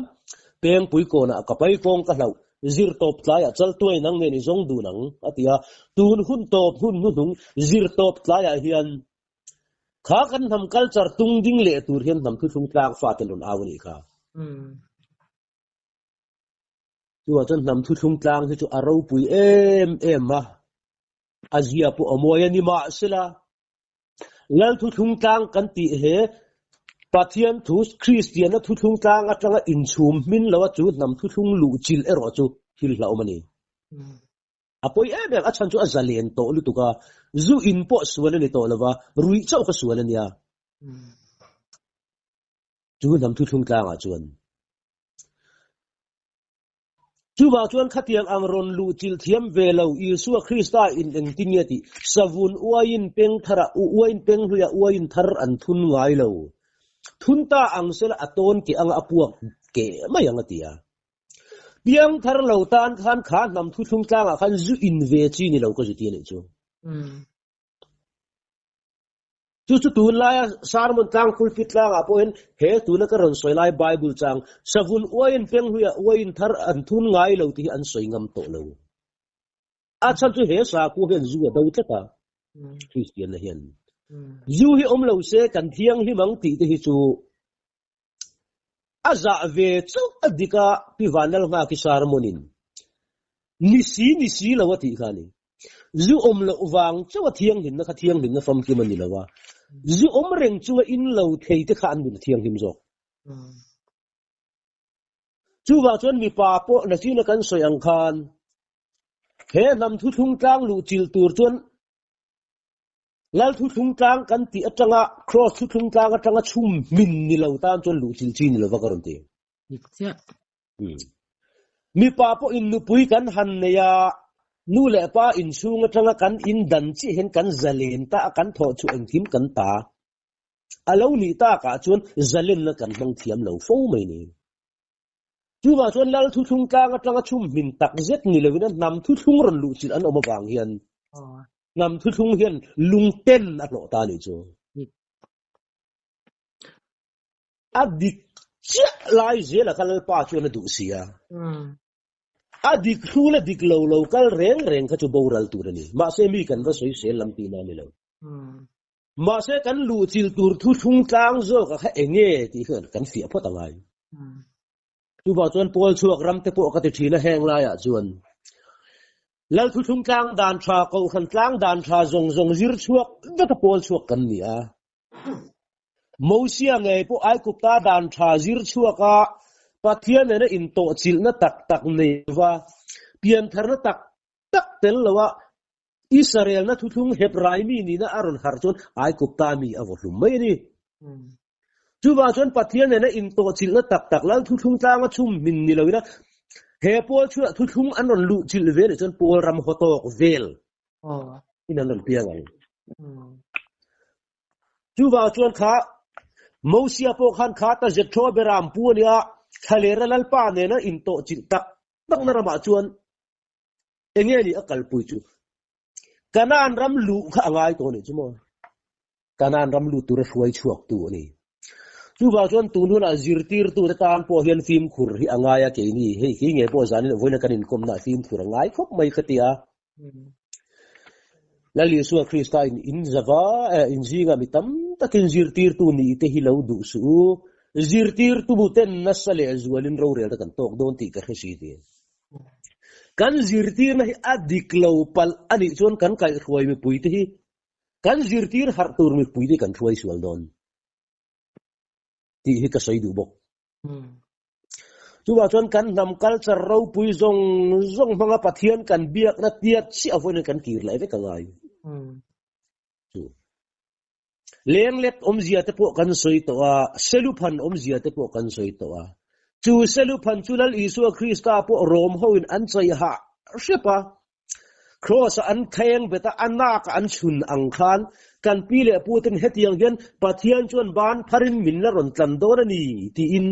Speaker 2: Pengpui kawnah ka pai kawng ka hlauh zir tawp tlaiah chal tuai nang nen i zawng dun ang a ti a. Tun hun tawp hun hnuhnung zir tawp tlaiah hian Kha kan hnam culture tung ding leh tur hian hnam thuthlung tlang fate an rawn au a nih kha. Chuvang chuan hnam thuthlung tlang hi chu a ropui em em a, a zia pawh a mawi a ni mahsela Lal thuthlung tlang kan tih he Pathian thu Kristianna thuthlung tlang atanga inchhum hmin lo a chu hnam thuthlung luhchilh erawh chu thil hlauhawm a ni. A pawi em em, a chhan chu a zalen tawh lutuk a, zu in pawh sual a ni tawh lova, ruih chauh kha sual a nia. Chu hnam thuthlung tlangah chuan. Chuvang chuan khatiang ang rawn luh chilh thiam ve lo Isua Krista in engtin nge tih savun uaiin peng tharah uaiin peng hluiah uaiin thar an thun ngai lo. Thun ta ang sela a tawn keh anga a puak keh mai ang a ti a. Piang thar lo tan khan kha hnam thuthlung tlangah khan zu in ve chi ni lo ka zu ti a nih chu. Chu chu tunlaia sermon tlang pulpit tlangah pawhin he tuna ka rawn sawi lai Bible chang savun uaiin penghluiah uaiin thar an thun ngai lo tih hi an sawi ngam tawh lo. A chhan chu he sakhaw hian zu a do tlat a, Kristianna hian. Zu hi awm lo se kan thianghlim ang tih te hi chu A zah ve chauh a dik a Pi Vanlalnghaki sermon-in ni si ni si lo a tih kha a ni. Zu awm loh vang chauh a thianghlimna kha thianghlimna famkim a ni lo a, zu awm reng chunga in lo thei te kha an nun a thianghlim zawk. Chuvang chuan mipa pawh nachina kan sawi ang khan he hnam thuthlung tlang luh chilh tur chuan Lal thuthlung tlang kan tih atanga Cross thuthlung tlang atanga chhum hmin ni lo tan chuan luh chil chi ni lova ka rawn ti.
Speaker 1: Dik chiah.
Speaker 2: Mipa pawh in nupui kan han nei a, nu leh pa inchhung atanga kan in dan chiah hian kan zalen ta a, kan thawh chu engkim kan ta. A lo nih takah chuan zalenna kan hmang thiam lo fo mai ni. Chuvang chuan Lal thuthlung tlang atanga chhum hmin tak zet ni lovin a hnam thuthlung rawn luh chilh an awm avang hian hnam thuthlung hian lungten a hlawh ta a nih chu. A dik chiah lai zela kha Lalpa chuan a duh si a. A dik hlu la dik lo lo kal reng reng kha chu boral tur a ni. Mahse mi kan va sawisel lam tihna a ni lo. Mahse kan luhchilh tur thuthlung tlang zawk a kha enge tih kha kan fiah phawt a ngai. Chuvang chuan pawl chhuak ram te pawh ka ti thin a heng laiah chuan Lal thuthlung tlang dan tha, Kohhran tlang dan tha zawng zawng zir chhuak vek a pawl chhuak kan ni a. Mosia ngei pawh Aigupta dan tha zir chhuak a Pathian nena intawhchilhna tak tak nei lova piantharna tak tak tel loa Israelna thuthlung Hebrai mi nihna a rawn harh chuan Aigupta mi a vaw hlum mai a ni. Chuvang chuan Pathian nena intawhchilhna tak tak Lal thuthlung tlanga chhum hmin ni loin a he pawl chhuah thuthlung an rawn luhchilh ve leh chuan pawl ram haw tawk vel in an rawn piang ang. Chuvang chuan kha Mosia pawh khan kha ta Jethro Beram pu a nia, Thlalera Lalpa nena intawhchilh tak takna ramah chuan Enge ni a kalpui chu? Kanaan ram luh kha a ngai tawh a nih chu maw? Kanaan ram lut tura hruai chhuak tu a ni. Chuvang chuan tun hunah zirtirtute tan pawh hian fimkhur hi a ngai a keini. Hei kei nge pawh zanin vawiina kan inkawmna ah fimkhur a ngai khawp mai ka ti a. Lal Isua Krista in in zava eh in zinga mi tam takin zirtirtu nih te hi lo duh suh u. Zirtirtu ten nasa leh zualin rorelna kan tawk dawn tih ka hre si ti. Kan zirtirna hi a dik lo palh a nih chuan kan kaihhruai mipuite hi kan zirtir harh tur mipuite kan hruai sual dawn tih hi ka sawi duh bawk. Chuvang chuan kan hnam culture ropui zawng zawng hmanga Pathian kan biakna tiat chiah vawiin kan kir leh vek a ngai. Chu. Lenglet awmzia te pawh kan sawi tawh a, Seluphan awmzia te pawh kan sawi tawh a. Chu Seluphan chu Lal Isua Krista pawh Rom hoin an chei hah hrep a, Kraws-a an kheng bet a, a nak-a an chhun ang khan kan pi leh pu ten hetiang hian Pathian chuan ban pharin min la rawn tlan dawn a ni tiin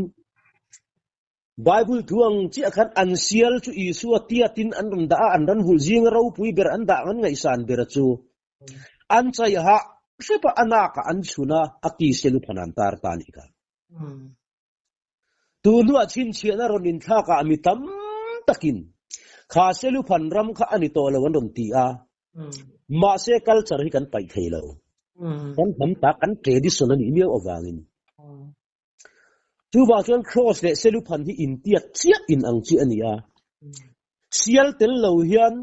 Speaker 2: Bible thu ang chiah khan an sial chu Isua tiatin an rawn dah a, an ran vulh zinga ropui ber an dah an ngaihsan ber a chu. An chai hah hrep a, a nak ah an chhun a, a ki selu phan an tar ta a nih kha. Tu hnuah chhinchhiahna rawn inthlak ah mi tam takin kha selu phan ram kha a ni tawh lo an rawn ti a, mahse culture hi kan paih thei lo. Kan hnam tak, kan tradition a nih miau avangin. Chuvang chuan Cross leh Seluphan hi intiat chiah in ang chi a ni a. Sial tel lo hian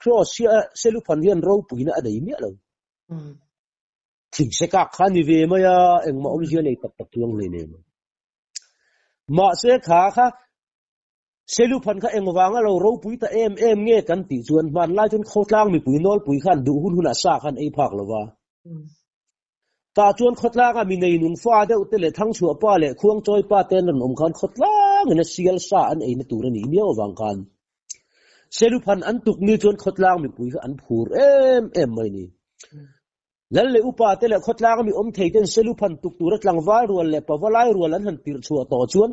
Speaker 2: Cross hi Seluphan hian ropuina a nei miah lo. Thingse kak kha ni ve mai a, engmah awmzia nei tak tak chuang hlei nem. Mahse kha kha Seluphan kha engvanga lo ropui ta em em nge kan tih chuan hmanlai chuan khawtlang mipui nawlpui khan duh hun hunah sa khan ei phak lo va. Tah chuan khawtlanga mi nei nung fa deuh te leh thangchhuah pa leh khuangchawi pa te an rawn awm khan khawtlangin a sial sa an eina tur a nih miau avang khan Seluphan an tuk ni chuan khawtlang mipui kha an phur em em mai ni. Lal leh upa te leh khawtlanga mi awm thei ten Seluphan tuk tura tlangval rual leh pavalai rual an han tirh chhuah tawh chuan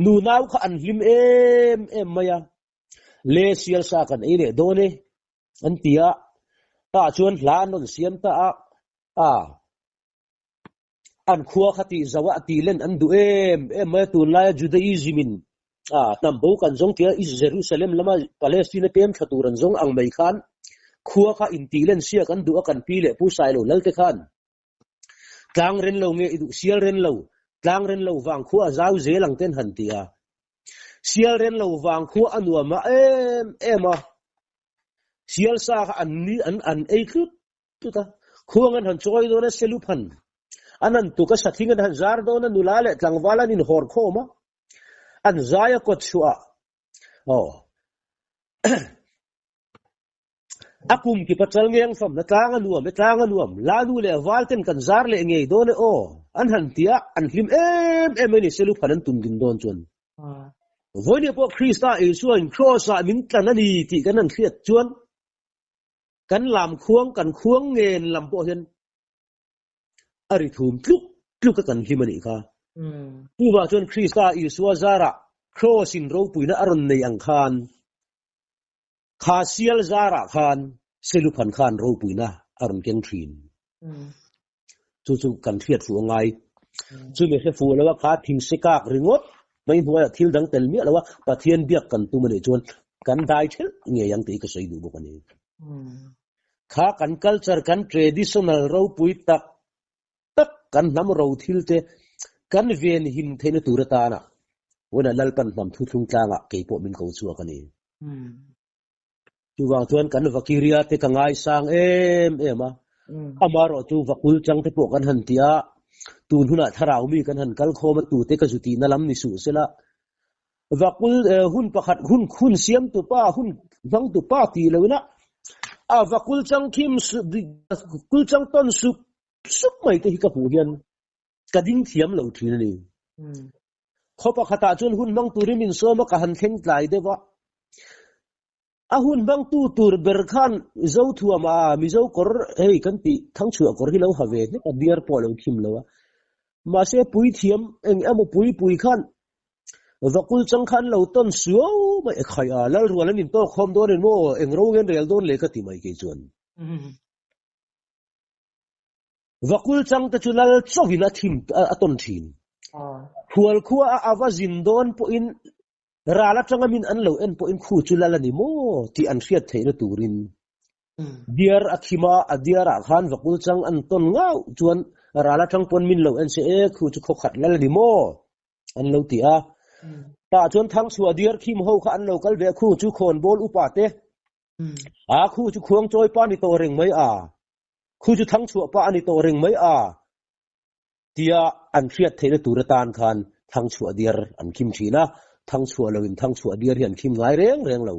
Speaker 2: nunau kha an hlim em em mai a. Le sial sa kan ei leh dawn e. An ti a, tah chuan hla an rawn siam ta a, a an khua kha tih zauh a, a tih len an duh em em mai a, tunlaia Judaism in a hnam bo kan zawng tia Jerusalem lama Palestine a pem thla tur an zawng ang mai khan khua kha intih len siak an duh a, kan pi leh pu Sailo lal te khan tlang ren lo nge i duh sial ren lo, tlang ren lo vang khua a zau zel ang ten han ti a, sial ren lo vang khua a nuam a em em a. Sial sa kha an ni an an ei tlut tlut a, khuang an han chawi dawn a, selup han an han tuk a, sathing an han zar dawn a, nula leh tlangval an inhawr khawm a, an zai a kawt chhuah aw a kum ki pachal ngeng fam na tlang a nuam e tlang a nuam la nu leh val ten kan zar leh ngei dawn e aw an han tia an hlim em em a ni selup han an tum din dawn chuan Vawiin pawh Krista Isuain Kraws-ah min tlan a ni tih kan han hriat chuan kan lam khuang kan khuang ngen lam pawh hian a ri thum tluk tluk a kan hlim a nih kha. Chuvah chuan Krista Isua zarah Kraws-in ropuina a rawn nei ang khan kha sial zarah khan Seluphan khan ropuina a rawn keng thin. Chu chu kan hriat fuh a ngai. Chumi hre fuh lo a kha thingse kak ringawt mai hnuaiah thil dang tel miah lo a Pathian biak kan tum a nih chuan kan dai thelh ngei ang tih ka sawi duh bawk a ni. Kha kan culture, kan traditional ropui tak tak kan hnam ro thil te kan ven him theihna tur atana vawiinah Lalpan hnam thuthlung tlangah kei pawh min ko chhuak a ni. Chuvang chuan kan Vakiria te ka ngaisang em em a, amaherawh chu Vakul chang te pawh kan han ti a, tun hunah thlarau mi kan han kal khawm a tute ka zu tihna lam ni suh sela, Vakul hun pakhat hun hun siam tu pa hun hmang tu pa tih loin a, a Vakul chang khim kul chang tawn sup sup mai te hi ka hmuh hian ka ding thiam lo thin a ni. Khaw pakhatah chuan hun hmang turin min sawm a, ka han thleng tlai deuh a. A hun hmangtu tur ber khan Mizo thuam a, Mizo kawr hei kan tih thangchhuah kawr hi lo ha ve hlek a, biar pawh a lo khim lo a. Mahse puithiam eng emaw pui pui khan vakul chang khan lo tawn suau mai e khai a, Lalrual an intawk khawm dawn in maw eng ro ngen rel dawn le ka ti mai kei chuan. Vakul chang te chu lal chauhin a thim a tawn thin. Khual khua a ava zin dawn pawhin ral atanga min an lo en pawhin khu chu lal a ni maw tih an hriat theihna turin diar a khim a, a diar ah khan vakul chang an tawn ngauh chuan ral atang pawn min lo en se e khu chu khawkhat lal a ni maw an lo ti a. Tah chuan thangchhuah diar khim ho kha an lo kal ve a, khu chu khawnbawl upa te a khu chu khuangchawi pa ni tawh reng mai a. Khu chu thang chhuah pah a ni tawh reng mai a, tia an hriat theihna tur atan khan thang chhuah diar an khim thin a, thang chhuah loin thang chhuah diar hi an khim ngai reng reng lo.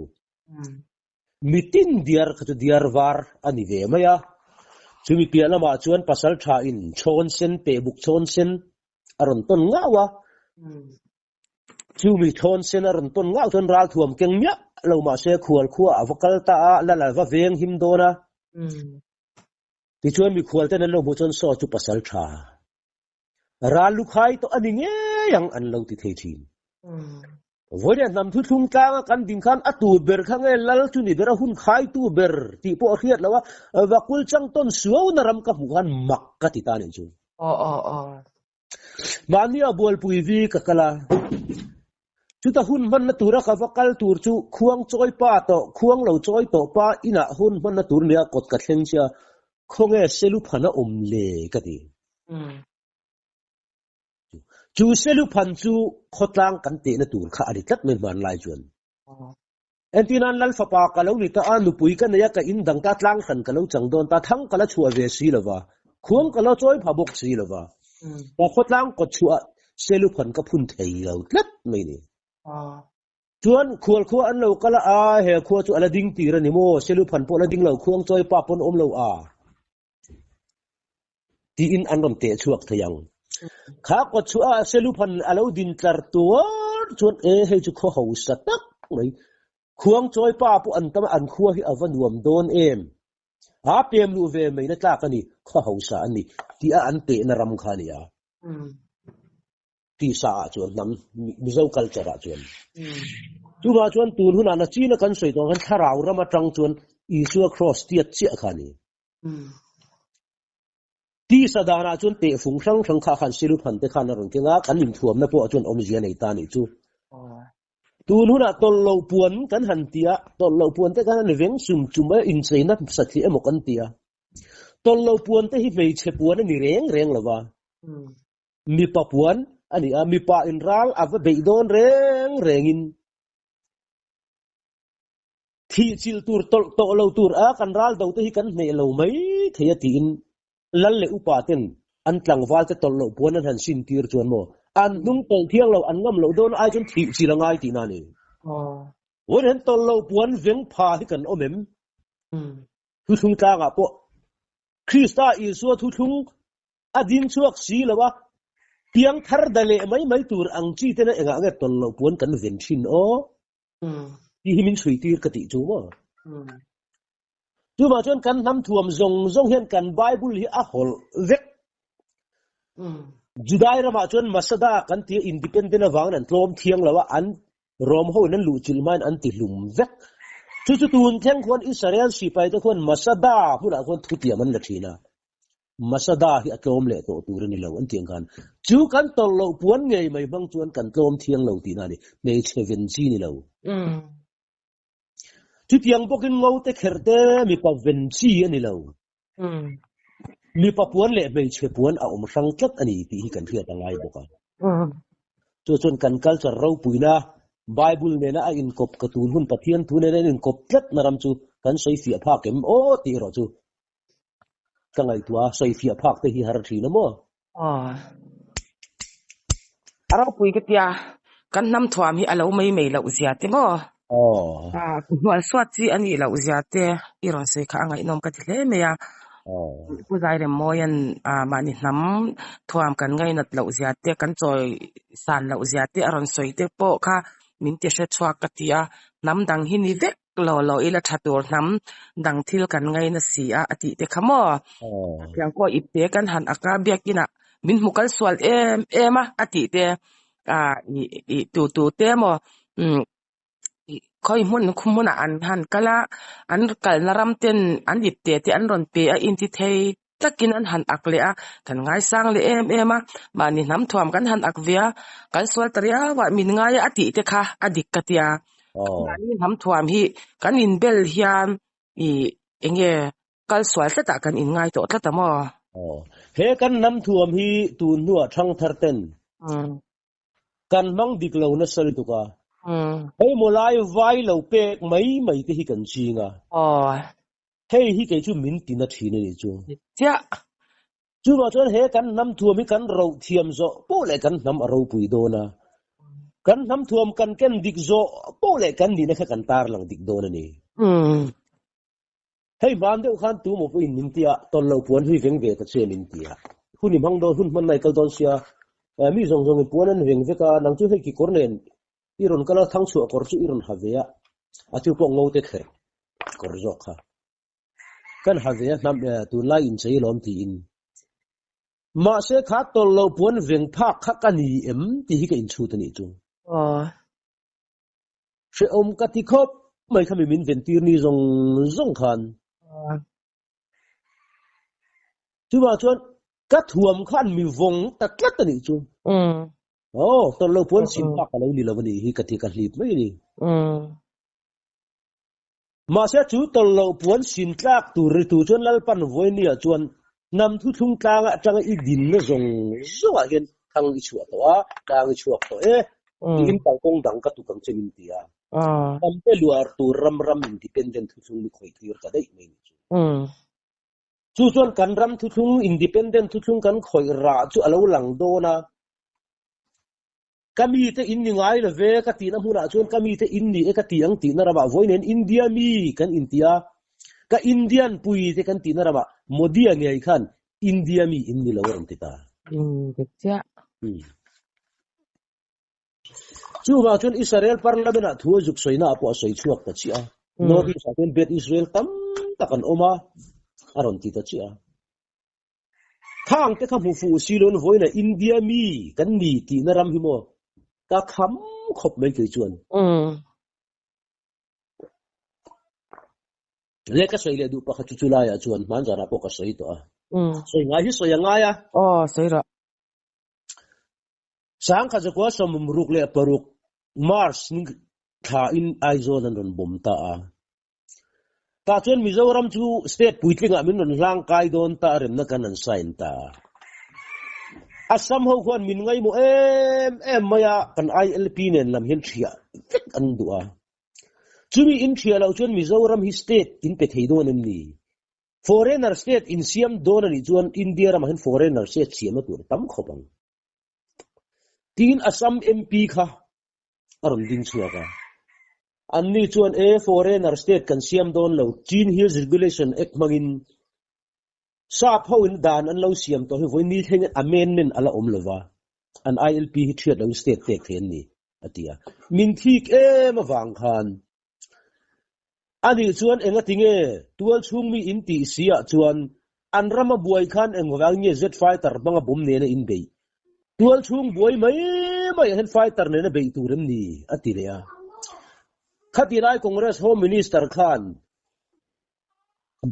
Speaker 2: Mitin diar kha chu diar var a ni ve mai a, chumi piah lamah chuan pasal tha in chhawn sen pehbuk chhawn sen a rawn tawn ngau a, Chumi thawn sen a rawn tawn ngauh chuan ralthuam keng miah lo mahse khual khua a va kal ta a, lal a va veng him dawn a. Tichuan mikhual ten an lo hmuh chuan saw chu pasal tha ral lukhai tawh a ni ngei ang an lo ti thei thin. Vawiin hnam thuthlung tlanga kan ding khan a tu ber kha nge lal chu ni ber a hun khaitu ber tih pawh a hriat loh a, vakul chang tawn suauna ram ka hmuh khan mak ka ti ta nih chu. Mahni a bualpui vi ka kal a, chuta hun hmanna tura ka va kal tur chu khuang chawi pa tawh, khuang lo chawi tawh pa inah hun hmanna tur nia kawt ka thleng che a, khawnge Seluphan a awm le ka ti. Chu Seluphan chu khawtlang kan tehna tur kha a ni tlat mai hmanlai chuan. Entirnan Lal fapa ka lo ni ta a, nupui ka nei a, ka in dang ta, tlang hran ka lo chang dawn ta, thang ka la chhuah ve si lo va, khuang ka la chawi pha bawk si lo va, ka khawtlang kawt chhuah seluphan ka phun thei lo tlat mai ni. Chuan khual khua an lo kal a, a he khua chu a la ding tir a ni maw, seluphan pawh a la ding lo, khuang chawi pa pawn awm lo a. Tiin an rawn teh chhuak thei ang. Kha kawt chu a Seluphan a lo din tlar tuar chuan e hei chu khaw hausa tak mai. Khuang chawi pa pawh an tam a, an khua hi a va nuam dawn em. A pem luh ve mai na tlak a ni, khaw hausa a ni tih a an tehna ram kha a ni a. Tisa ah chuan hnam Mizo culture ah chuan. Chuvah chuan tun hunah nachina kan sawi tawh khan thlarau ram atang chuan Isua cross tiat chiah kha a ni. Tisa danah chuan tehfung hrang hrang kha khan Siluphan te khan a rawn keng a, kan inthuamna pawh chuan awmzia nei ta nih chu. Tun hunah tawlh loh puan kan han ti a, tawlh loh puan te khan an veng chum chum a, incheina satliah emaw kan ti a. Tawlh loh puan te hi hmeichhe puan a ni reng reng lo va, mipa puan a ni a, mipa in ral a va beih dawn reng rengin Thih chilh tur tawlh tawh lo tur a kan ral do te hi kan hneh lo mai thei a tiin lal leh upa ten an tlangval te tawlh loh puan an han sin tir chuan maw an hnung tawlh thiang lo an ngam loh dawn ai chuan thih chilh a ngai tihna a ni. Vawiin hian tawlh loh puan veng pha hi kan awm em? Thuthlung tlangah pawh Krista Isua thuthlung a ding chhuak si lo a, piang thar da leh mai mai tur ang chi tena engah nge tawlh loh puan kan ven thin aw? Tih hi min chhui tir ka tih chu maw? Chuvang chuan kan hnam thuam zawng zawng hian kan Bible hi a hawlh vek. Judai ramah chuan Masada kan tia independent avangin an tlawm thiang lo a, an Rom ho in an luh chilh hmain an ti hlum vek. Chu chu tun thleng khuan Israel sipai te khuan Masada hmunah khuan thutiam an la thin a. Masada hi a tlawm leh tawh tur a ni lo an tih ang khan chu kan tawlh loh puan ngei mai hmang chuan kan tlawm thiang lo tihna a ni, hmeichhe ven chi ni lo. Chutiang bawkin ngote kherhte mipa ven chi a ni lo. Mipa puan leh hmeichhe puan a awm hrang tlat a ni tih hi kan hriat a ngai bawk a. Chu chuan kan culture ropuina Bible nena a inkawp ka tun hun Pathian thu nena a inkawp tlatna ram chu kan sawi fiah phak em aw tih erawh chu ka ngaihtuah a, sawi fiah phak te hi har thin a maw?
Speaker 1: Aw. A ropui ka tia, kan hnam thuam hi a lo mai mai loh zia te maw?
Speaker 2: Aw.
Speaker 1: A hnual suat chi a nih loh zia te i rawn sawi kha a ngaihnawm ka ti hle mai a.
Speaker 2: Aw.
Speaker 1: Pu Zairemmawia'n mahni hnam thuam kan ngainat loh zia te, kan chawi san loh zia te a rawn sawi te pawh kha min ti hre chhuak ka ti a, hnam dang hi ni vek lo lo ila tha tur hnam dang thil kan ngaina si a a tih te kha maw? Thiangkaw ipte kan han ak a, biakinah min hmu kal sual em em a a tih te ih tu tu te maw khawi hmun hmunah an han kal a, an kalna ram ten an ipte te an rawn pe a inti thei takin an han ak leh a, kan ngaisang leh em em a, mahni hnam thuam kan han ak ve a, kan sual ta riau a, min ngai a a tih te kha a dik ka tia. Mahni hnam thuam hi kan inbel hian ih eng nge kal sual tlatah kan inngai tawh tlat a maw?
Speaker 2: He kan hnam thuam hi tun hnuah thangthar ten kan hmang dik lo nasa lutuk a, hei maw lai vai lo pek mai mai te hi kan ching a. Hei hi kei chu min ti na thin a nih chu.
Speaker 1: Chiah.
Speaker 2: Chuvang chuan he kan hnam thuam hi kan roh thiam zawh poh leh kan hnam a ropui dawn a. Kan hnam thuam kan ken dik zawh poh leh kan nihna kha kan tarlang dik dawn a ni. Hei hman deuh khan tu maw pawhin min ti a, tawn lo puan hlui veng ve ta che min ti a. Hun i hmang dawn, hun hman nai kal dawn sia, mi zawng zawngin puan an veng vek a, nang chu hei kikawr nen i rawn kal a, thangchhuah kawr chu i rawn ha ve a, a chu pawh ngo te kher kawr zawk kha kan ha ve a hnam tunlai inchei alawm tiin. Mahse kha tawlh loh puan veng phak kha ka ni em tih hi ka inchhut a nih chu. Hrehawm ka ti khawp mai kha mi min ventir ni zawng zawng khan. Chuvang chuan ka thuam khan mi vawng ta tlat a nih chu. Aw, tawlh loh puan sin phak ka lo ni lo a nih hi ka ti ka hlip mai a ni. Mahse chu tawlh loh puan sin tlak tur ri tu chuan Lalpan Vawinia chuan hnam thuthlung tlanga atanga i dinna zawng zawngah hian thang i chhuah tawh a, tlang i chhuak tawh e, tiin kalkawng dang ka tuk ang che min ti a. Hnamte luar tur ram ram independent thuthlung mi khawih tir ta daih mai ni chu. Chu chuan kan ram thuthlung independent thuthlung kan khawih rah chu a lo lang dawn a. Ka mite in ni ngai lo ve ka tihna hmunah chuan ka mite in ni e ka ti ang tihna ramah vawi nen India mi kan inti a, ka Indian pui te kan tihna ramah Modi-a ngei khan India mi in ni lo a rawn ti ta.
Speaker 1: Dik chiah.
Speaker 2: Chuvang chuan Israel parliament ah thu a zuk sawina ah pawh a sawi chhuak ta chiah a. North East ah chuan Bet Israel tam tak an awm a, a rawn ti ta chiah a. Khang te kha hmu fuh si lo in vawiin ah India mi kan ni tihna ram hi maw ka kham khawp mai kei chuan. Le ka sawi leh duh pakhat chu chulaiah chuan hmanzarah pawh ka sawi tawh a. Sawi ngai hi sawi a ngai a.
Speaker 1: Aw sawi rawh.
Speaker 2: Sangkhat zakua 66 March ni thla in Aizawl an rawn bawm ta a. Tah chuan Mizoram chu state puitlingah min rawn hlang kai dawn ta a remna kan an sign ta a. Assam ho khuan min ngaihmawh em em mai a, kan ILP nen lam hian thiah vek an duh a. Chumi in thiah loh chuan Mizoram hi state in pe thei dawn em ni? Foreigner state in siam dawn a nih chuan India ramah hian foreigner state siamna tur tam khawp ang. Tiin Assam MP kha a rawn ding chhuak a. Anni chuan e foreigner state kan siam dawn lo, Chin Hills Regulation Act hmangin sap ho in dan an lo siam tawh hi vawi ni thlengin amendment a la awm lo va, an ILP hi thiat loin state pek thei an ni a ti a. Min thik em avang khan Anih chuan engati nge tual chhung mi in tih si ah chuan an rama buai khan engvang nge jet fighter hmanga bawm nena in beih? Tual chhung buai mai mai ah hian fighter nena beih tur em ni? a ti leh a. Khati lai Congress Home Minister khan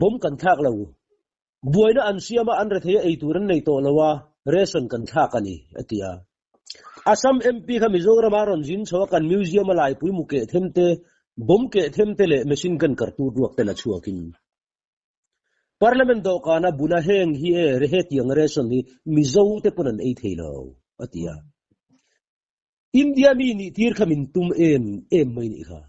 Speaker 2: bawm kan thlak lo. Buaina an siam a, an rethei a ei tur an nei tawh lo a, ration kan thlak a ni, a ti a. Assam MP kha Mizorama rawn zin chho a, kan museum a laipui mu keh them te, bomb keh them te leh machine gun kartu ruak te la chhuakin Parliament dawhkana bula heng hi e hetiang ration hi Mizo te pawn an ei thei lo, a ti a. India mi nih tir kha min tum em em mai nih kha.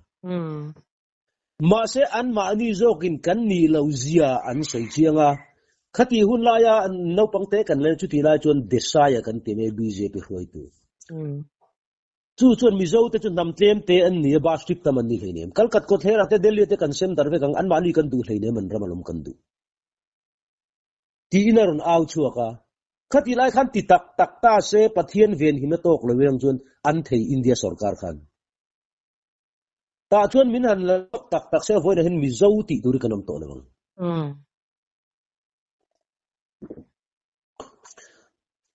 Speaker 2: Mahse anmahni zawkin kan nih loh zia an sawi chiang a, khatih hun laia naupang te kan len chutih lai chuan Desai-a kan ti mai bjp hruaitu. Chu chuan Mizo te chu hnam tlem te an ni a, bus trip tam an ni hleinem. Kalkat kawthlera te Delhi te kan sem dar vek ang, anmahni kan duh hleinem an ram alawm kan duh. Tiin a rawn au chhuak a. Khatih lai khan ti tak tak ta se Pathian venhim a tawk lo ang chuan an thei India sorkar khan. Tah chuan min han la lawk tak tak se vawiinah hian Mizo tih tur hi kan awm tawh lo ang.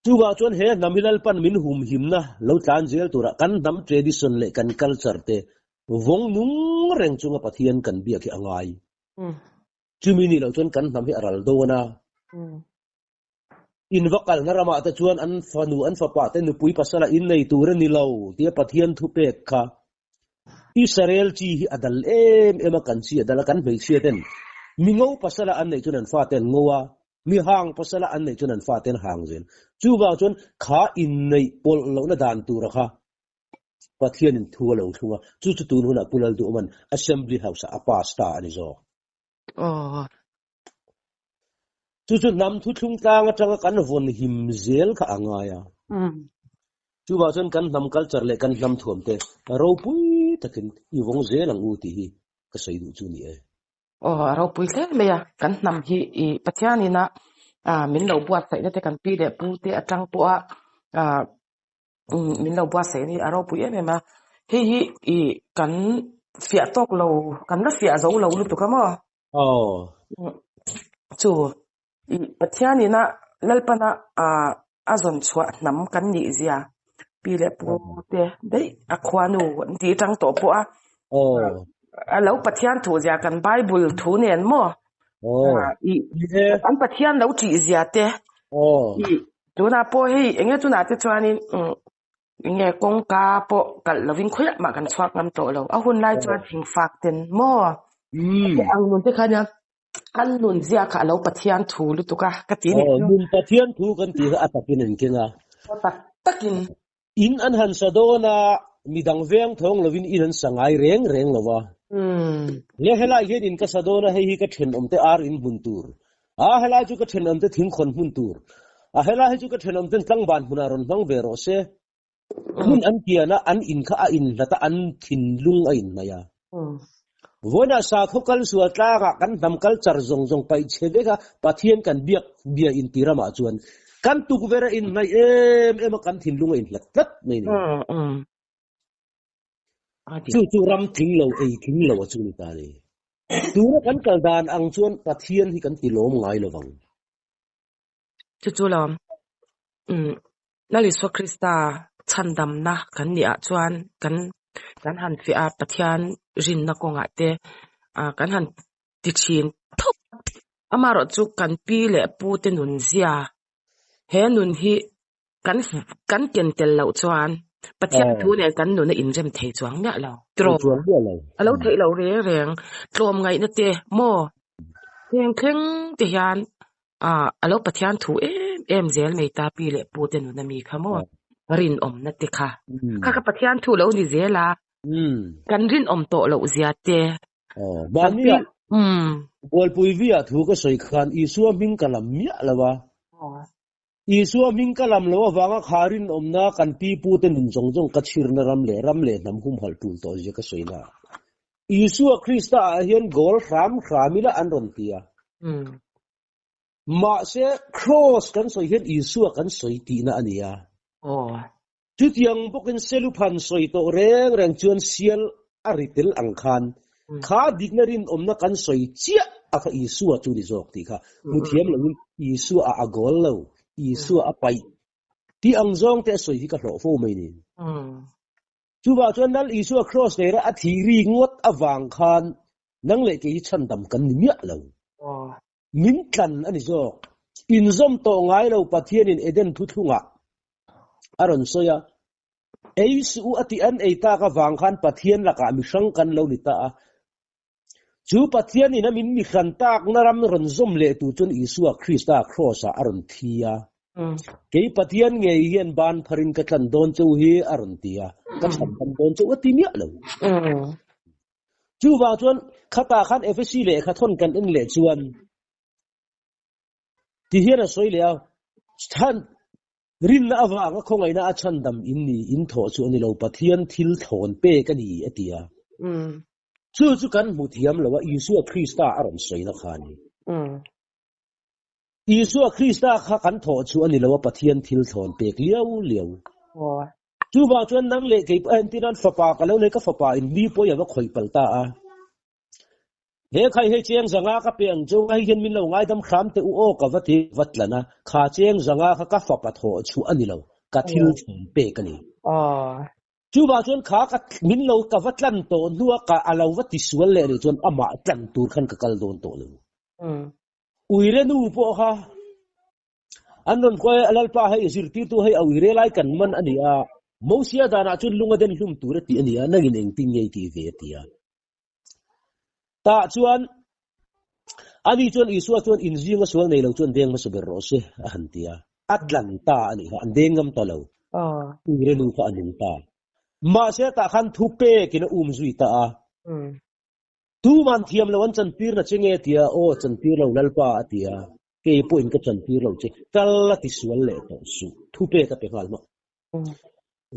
Speaker 2: Chuvah chuan he hnam hi Lalpan min humhimna lo tlan zel turah kan hnam tradition leh kan culture te vawng nung reng chunga Pathian kan biak hi a ngai. Chumi nih loh chuan kan hnam hi a ral dawn a. In va kalna ramah te chuan an fanu an fapa te nupui pasala in nei tur a ni lo tia Pathian thupek kha Israel chi hi a dal em em a, kan chi a dal a, kan hmeichhia ten mi ngo pasala an neih chuan an fate an ngo a, mi hang pasala an neih chuan an fate an hang zel. Chuvang chuan kha inneih pawlh lohna dan tura kha Pathianin thu a lo thlung a, chu chu tun hunah Pu Lalduhawma'n Assembly House-ah a pass ta a ni zawk.
Speaker 1: Aw.
Speaker 2: Chu chu hnam thuthlung tlang atanga kan vawn him zel kha a ngai a. Chuvah chuan kan hnam culture leh kan hnam thuam te ropui takin i vawng zel ang u tih hi ka sawi duh chu ni e.
Speaker 1: Aw, a ropui hle mai a. Kan hnam hi i Pathianin a min lo buatsaihna te kan pi leh pu te atang pawha min lo buatsaih a ni a ropui em em a hei hi ih kan fiah tawk lo kan la fiah zo lo lutuk a maw
Speaker 2: aw
Speaker 1: chu ih Pathian ina Lalpana ah a zawn chhuah hnam kan nih zia pi leh pu te daih a khuanu an tih atang tawh pawh a
Speaker 2: aw
Speaker 1: a lo Pathian thu zia kan Bible thu nen maw
Speaker 2: aw
Speaker 1: ih an Pathian lo tih zia te
Speaker 2: aw
Speaker 1: ih Tunah pawh hei eng nge tunah te chuanin umm eng nge kawngka pawh kalh lovin khawiah mah kan chhuak ngam tawh lo. A hun lai chuan thingfak ten maw ang nun te kha nia an nun zia kha a lo Pathian thu lutuk a ka ti ni.
Speaker 2: Aw nun Pathian thu kan tih kha a takin an keng a.
Speaker 1: Tak takin.
Speaker 2: In an han sa dawn a, midang veng thawng lovin in an sa ngai reng reng lo va. Le helai hian in ka sa dawn a, hei hi ka thenawmte ar in hmun tur. A helai chu ka thenawmte thingkhawn hmun tur. A helai hi chu ka thenawmten tlangban hmunah rawn hmang ve rawh se. Hmun an pian a, an in kha a inhlat a, an thinlung a inhnaih a. Vawiinah sakhaw kal sual tlangah kan hnam culture zawng zawng paih chhe vek a, Pathian kan biak bia inti ramah chuan kan tukverh a inhnaih em em a, kan thinlung a inhlat tlat mai a ni. Chu chu ram tling lo, ei tling lo a chu ni ta a ni. Tuna kan kal dan ang chuan Pathian hi kan ti lawm ngai lo vang.
Speaker 1: Chu chu lo, Lal Isua Krista chhandamna kan nih ah chuan kan kan han fiah a, Pathian rinna kawngah te kan han ti thin thawk. Amaherawh chu kan pi leh pu te nun zia he nun hi kan kan ken tel loh chuan Pathian thu nen kan nun a inrem thei chuang miah lo.
Speaker 2: Tiraw? Chuang miah lo.
Speaker 1: A lo theih loh reng reng tlawm ngaihna te maw thleng thleng te hian Ah, a lo Pathian thu em em zel mai ta pi leh pu te nuna mi kha maw? Rinawmna te kha. Kha kha Pathian thu lo ni zel a. Kan rinawm tawh loh zia te.
Speaker 2: Aw, mahnia Bualpui via thu ka sawi khan Isua hming ka lam miah lo a. Isua hming ka lam lo avanga kha rinawmna kan pi pu te nun zawng zawng ka chhirna ram leh ram leh hnam humhalh tul tawh zia ka sawi na. Isua Krista ah hian goal hram hram ila an rawn ti a. Mahse Cross kan sawi hian Isua kan sawi tihna a ni a. Chutiang bawkin Seluphan sawi tawh reng reng chuan sial a ri tel ang khan kha dikna rinawmna kan sawi chiah a kha Isua chu ni zawk tih kha hmu thiam loin Isua a a goal lo, Isua a paih tih ang zawng te a sawi hi ka hlawh fo mai ni. Chuvah chuan Lal Isua Kraws lera a thih ri ngawt avang khan nang leh kei hi chhandam kan ni miah lo. Min tlan a ni zawk. Inzawm tawh ngai lo Pathianin Eden thuthlungah a rawn sawi a, Ei suh u a tih an ei tak avang khan Pathian lakah mihrang kan lo ni ta a. Chu Pathianin a min mihran takna ram rawn zawm leh tur chuan Isua Krista Kraws-ah a rawn thi a. Kei Pathian ngei hian ban pharin ka tlan dawn cheu hi a rawn ti a, ka chhan dam dawn cheu a ti miah lo. Chuvang chuan khatah khan Efesi lehkha thawn kan en leh chuan ti hian a sawi leh a, chhan rinna avanga khawngaihna a chhandam in ni in thawh chu a ni lo, Pathian thil thlawn pek a ni a ti a. Chu chu kan hmu thiam lo a, Isua Krista a rawn sawina kha a ni. Isua Krista kha kan thawh chu a ni lo a, Pathian thil thlawn pek liau liau. Chuvang chuan nang leh kei pawh entir nan fapa ka lo nei, ka fapa in mi pawi a va khawih palh ta a. He khai hei cheng zanga ka pe ang chu, hei hian min lo ngaidam hram teh u aw ka va ti va tlan a, kha cheng zanga kha ka fapa thawh chu a ni lo, ka thil thlawn pek a ni. Chuvang chuan kha ka min lo ka va tlan tawh hnua ka a lo va tisual leh nih chuan amah tlan tur khan ka kal dawn tawh lo. Uire nu pawh kha an rawn kuai a, Lalpa hei zirtirtu hei a uire lai kan man a ni a, Mosia danah chuan lung a den hlum tur a tih a ni a, nangin engtin nge i tih ve a ti a. Tah chuan ani chuan Isua chuan inzinga sual nei lo chuan deng hmasa ber rawh se a han ti a, a tlan ta a nih kha, an deng ngam ta lo. Uire nu kha a nung ta. Mahse tah khan thu pekin a um zui ta a. Tuman thiam lo an chantir na che nge tia, aw chantir lo Lalpa a ti a, kei pawhin ka chantir lo che, kal a ti sual leh tawh suh, thu pek a pe nghal hmak.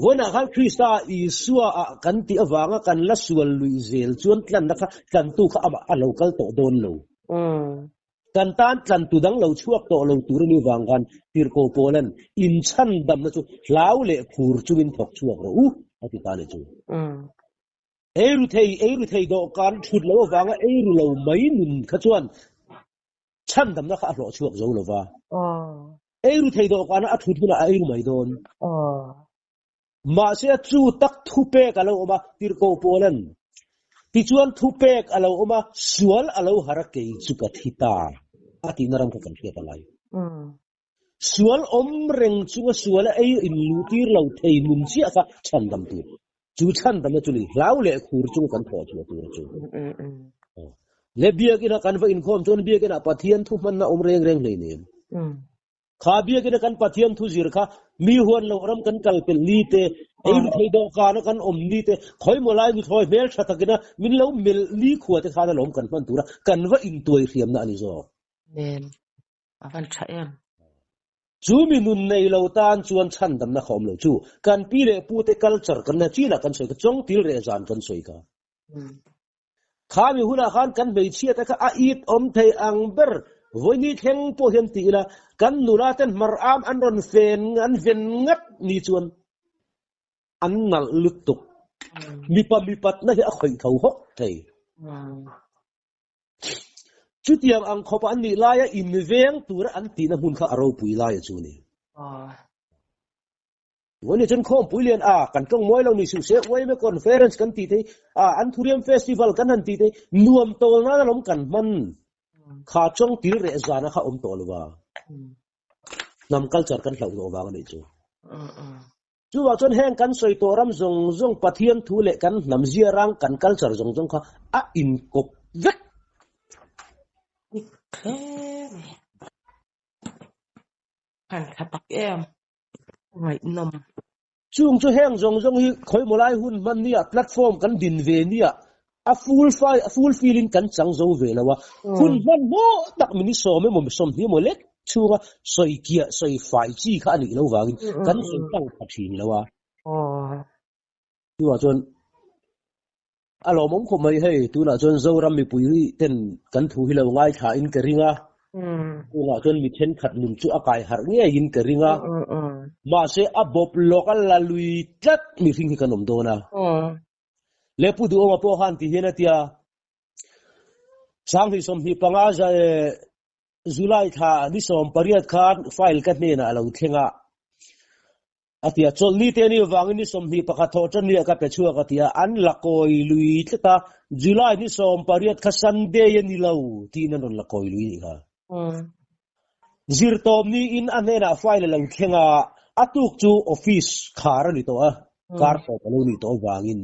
Speaker 2: Vawiinah khan Krista Isua ah kan tih avanga kan la sual lui zel chuan tlanna kha tlantu kha amah a lo kal tawh dawn lo. Kan tan tlantu dang lo chhuak tawh lo tur a ni vang khan Tirhkoh Paula'n inchhandamna chu hlau leh khur chungin thawk chhuak rawh u a ti ta a ni chu. Eiru thei, eiru thei dawhkan thut lo avanga eiru lo mai nun kha chuan chhandamna kha a hlawh chhuak zo lova. Eiru thei dawhkana a thut hunah a eiru mai dawn. Mahse chu tak thupek a lo awm a, Tirhkoh Paula'n tichuan thupek a lo awm a, sual a lo har a kei chu ka thi ta a tihna ram kha kan hriat a ngai. Sual awm reng chunga suala ei in luh tir lo thei nun chiah kha chhandam tur. Chu chhandamna chu ni hlau leh khur chunga kan thawh chhuah tur a chu. Le biakina kan va inkhawm chuan biakina Pathian thu hmanna awm reng reng hlei nem. Kha biakina kan Pathian thu zir kha mi huan lo ram kan kal pel ni te, ei ru thei dawhkana kan awm ni te, khawimaw lai nuthlawi hmel tha takina min lo melh ni khua te khan alawm kan hman tura kan va intuai hriamna a ni zawk.
Speaker 1: Amen. A van tha em.
Speaker 2: Chu mi nun nei lo tan chuan chhandamna kha awm lo chu. Kan pi leh pu te culture kan la chin ah kan sawi kha, chawng til reh zan kan sawi kha. Kha mi hunah khan kan hmeichhia te kha a it awm thei ang ber vawini thleng pawh hian ti ila kan nula ten hmar am an rawn fen an ven ngat ni chuan an nalh lutuk. Mipa mipatna hi a khawih tho hawk thei. Chutiang ang khawpa an nih laia inveng tura an tihna hmun kha a ropui laia chu a ni. Vawiin chuan khawmpui lian a kan tawng mawi lo ni suh se YMA conference kan tih thei a Anthurium festival kan han tih thei nuam tawl nan alawm kan hman kha chawng til reh zana kha awm tawh lo va. Hnam culture kan hlauh tawh vang a nih chu. Chuvang chuan heng kan sawi tawh ram zawng zawng Pathian thu leh kan hnam zia rang kan culture zawng zawng kha a inkawp vek.
Speaker 1: Dik hle mai. Han tha tak em. Ngaihnawm.
Speaker 2: Chung chu heng zawng zawng hi khawimaw lai hun hman nia platform kan din ve nia a full fai a full fill in kan chang zo ve lo a. Hun hman hmawh tak min i sawm emaw sawmhnih emaw lek chhunga sawi kiah sawi fai chi kha a nih lo vangin kan sawi tlang pha thin lo a. Chuvang chuan a lawmawm khawp mai hei tunah chuan Zoram mipui ten kan thu hi lo ngaithla in ka ring a. Tunah chuan mi thenkhat nun chu a kai harh ngeiin ka ring a. Mahse a bawp lawk a la lui tlat mihring hi kan awm dawn a. Le Pu Duhawma pawh khan ti hian a tia, 2025 July thla ni 18 khan file ka hnenah a lo thleng a, a tia, chawlhni te ni vangin ni 21 thawh tan nia ka pe chhuak a tia, an la kawi lui tlat a, July ni 18 kha Sunday a ni lo tiin an rawn la kawi lui nih kha. Zirtawp niin a hnenah file a lo thleng a, a tuk chu office khar a ni tawh a, kar tawp a lo nih tawh avangin.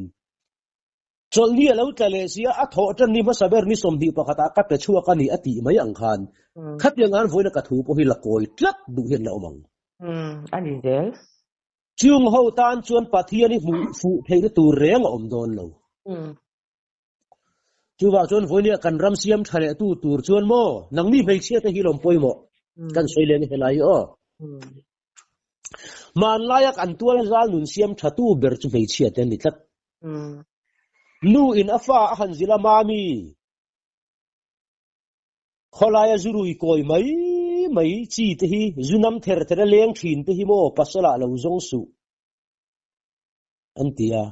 Speaker 2: Chawlhni a lo tla leh si a, a thawh tan ni hmasa ber ni 21 ah ka pe chhuak a ni a tih mai ang khan khatiang khan vawiina ka thu pawh hi la kawi tlat duh hian la awm ang.
Speaker 1: A ni zel.
Speaker 2: Chung ho tan chuan Pathian i hmuh fuh theihna tur reng a awm dawn lo. Chuvang chuan vawinia kan ram siam tha leh tu tur chuan maw nangni hmeichhia te hi lawm pawimawh kan sawi leng helai hi aw. Hmanlaia kan tual zal nun siam tha tu ber chu hmeichhia te an ni tlat. Nu in a fa a han zil a mami khawlaia zu rui kawi mai mai chi te hi zu nam ther ther a leng thin te hi maw pasal ah lo zawng suh. An ti a.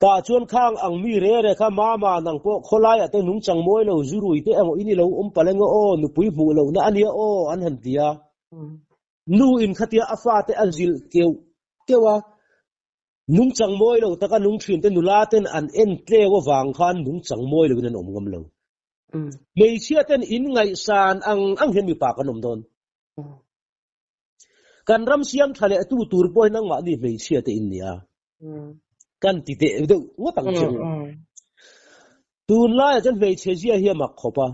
Speaker 2: Tah chuan khang ang mi re re kha mama nang pawh khawlaiah te nungchang mawi lo zu rui te emaw in i lo awm palh enge aw, nupui hmuh lohna a nia aw an han ti a. Nu in khatia a fate a zilh keuh keuh a, nungchang mawi lo taka nung thin te nula ten an en tleu avang khan nungchang mawi loin an awm ngam lo. Hmeichhia ten in ngaihsan ang ang hian mipa kan awm dawn. Kan ram siam tha leh tu tur pawh hi nangmahni hmeichhia te in nia. Kan ti teh deuh ngawt ang che u. Tunlaiah chuan hmeichhe zia hi a mak khawp a.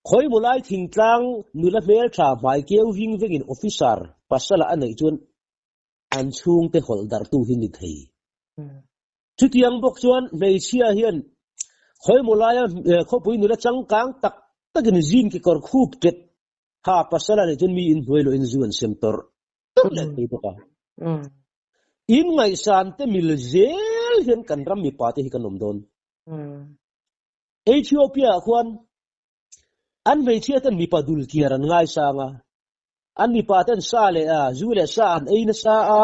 Speaker 2: Khawimaw lai thingtlang nula hmeltha hmai keu ving vengin officer pasala a neih chuan an chhungte hawlh darhtu hi ni thei. Chutiang bawk chuan hmeichhia hian khawimaw laia khawpui nula changkang tak takin zin kekawr khup tet Ha pasal a nih chuan mi in hnuai loh in zu an sem tawrh tawrh leh thei bawk a. In ngaihsan te mil zel hian kan ram mipa te hi kan awm dawn. Ethiopia ah khuan an hmeichhia ten mipa dul kiar an ngaisang a, an mipa ten sa leh a zu leh sa an ei nasa a,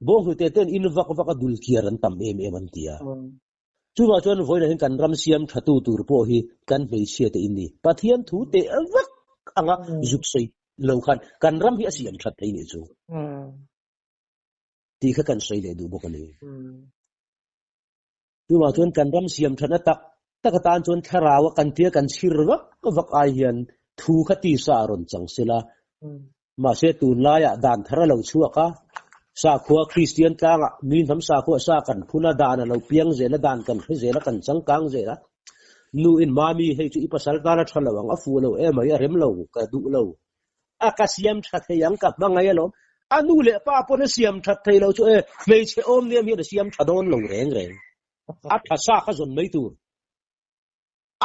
Speaker 2: bawnghnute ten in vak vak a dul kiar an tam em em an ti a. Chuvang chuan vawiinah hian kan ram siam thatu tur pawh hi kan hmeichhia te in ni. Pathian thu teh vak anga zuk sawi lo khan kan ram hi a siam that thei nih chu tih kha kan sawi leh duh bawk a ni. Chuvang chuan kan ram siam thatna tak tak atan chuan thlarau a kan tia kan chhir vak vak ai hian thu kha tisa a rawn chang sela. Mahse tunlaiah dan thar a lo chhuak a, sakhua Kristian tlangah mi hnam sakhua sa kan phun a, dan a lo piang zel a, dan kan hre zel a, kan changkang zel a. Nu in mami hei chu i pasal tan a tha lo ang, a fuh lo emai, a rem lo, ka duh lo, a ka siam tha thei ang, ka hmangaih alawm. A nu leh pa pawn a siam that thei lo chu e, hmeichhe awm niam hian a siam tha dawn lo reng reng. A tha sa kha zawn mai tur.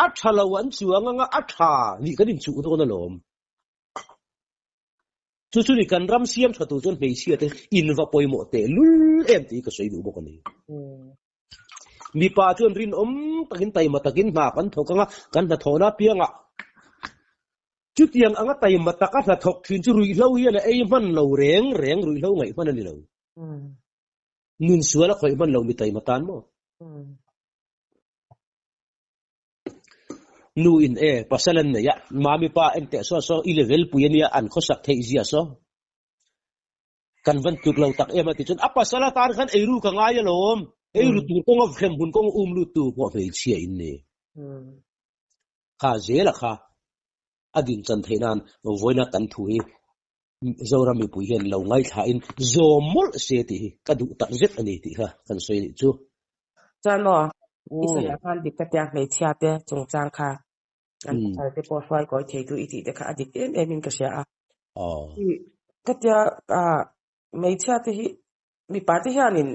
Speaker 2: A tha lo an chuang anga a tha nih kan inchuh dawn alawm. Chu chu ni kan ram siam tha tur chuan hmeichhia te in va pawimawh teh lul em tih hi ka sawi duh bawk a ni. Mipa chuan rinawm takin taima takin hna kan thawk anga kan hnathawhna apiangah chutiang anga taima taka hnathawk thin chu ruihhlo hian a ei hman lo reng reng ruihhlo ngaih hman a ni lo. Nun sual a khawih hman lo mi taima tan maw? Nu in e pasal an nei a, mami pa en teh saw saw i level pui ania an khawsak theih zia saw. Kan van tluk lo tak em a ti chuan a pasal atan khan eiru ka ngai alawm, eiru tur kawnga hrem hun kawnga um lut tu pawh hmeichhia in ni. Kha zela kha a din chan theih nan vawiina kan thu hi Zoram mipui hian lo ngaithla in zawm mawlh se tih hi ka duh tak zet a ni tih kha kan sawi anih chu.
Speaker 1: Chuan maw i sawi ah khan dik ka tia hmeichhia te chungchang kha an pasal te pawh hruai kawi thei tu i tih te kha a dik em em in ka hria a. Ka tia hmeichhia te hi mipa te hianin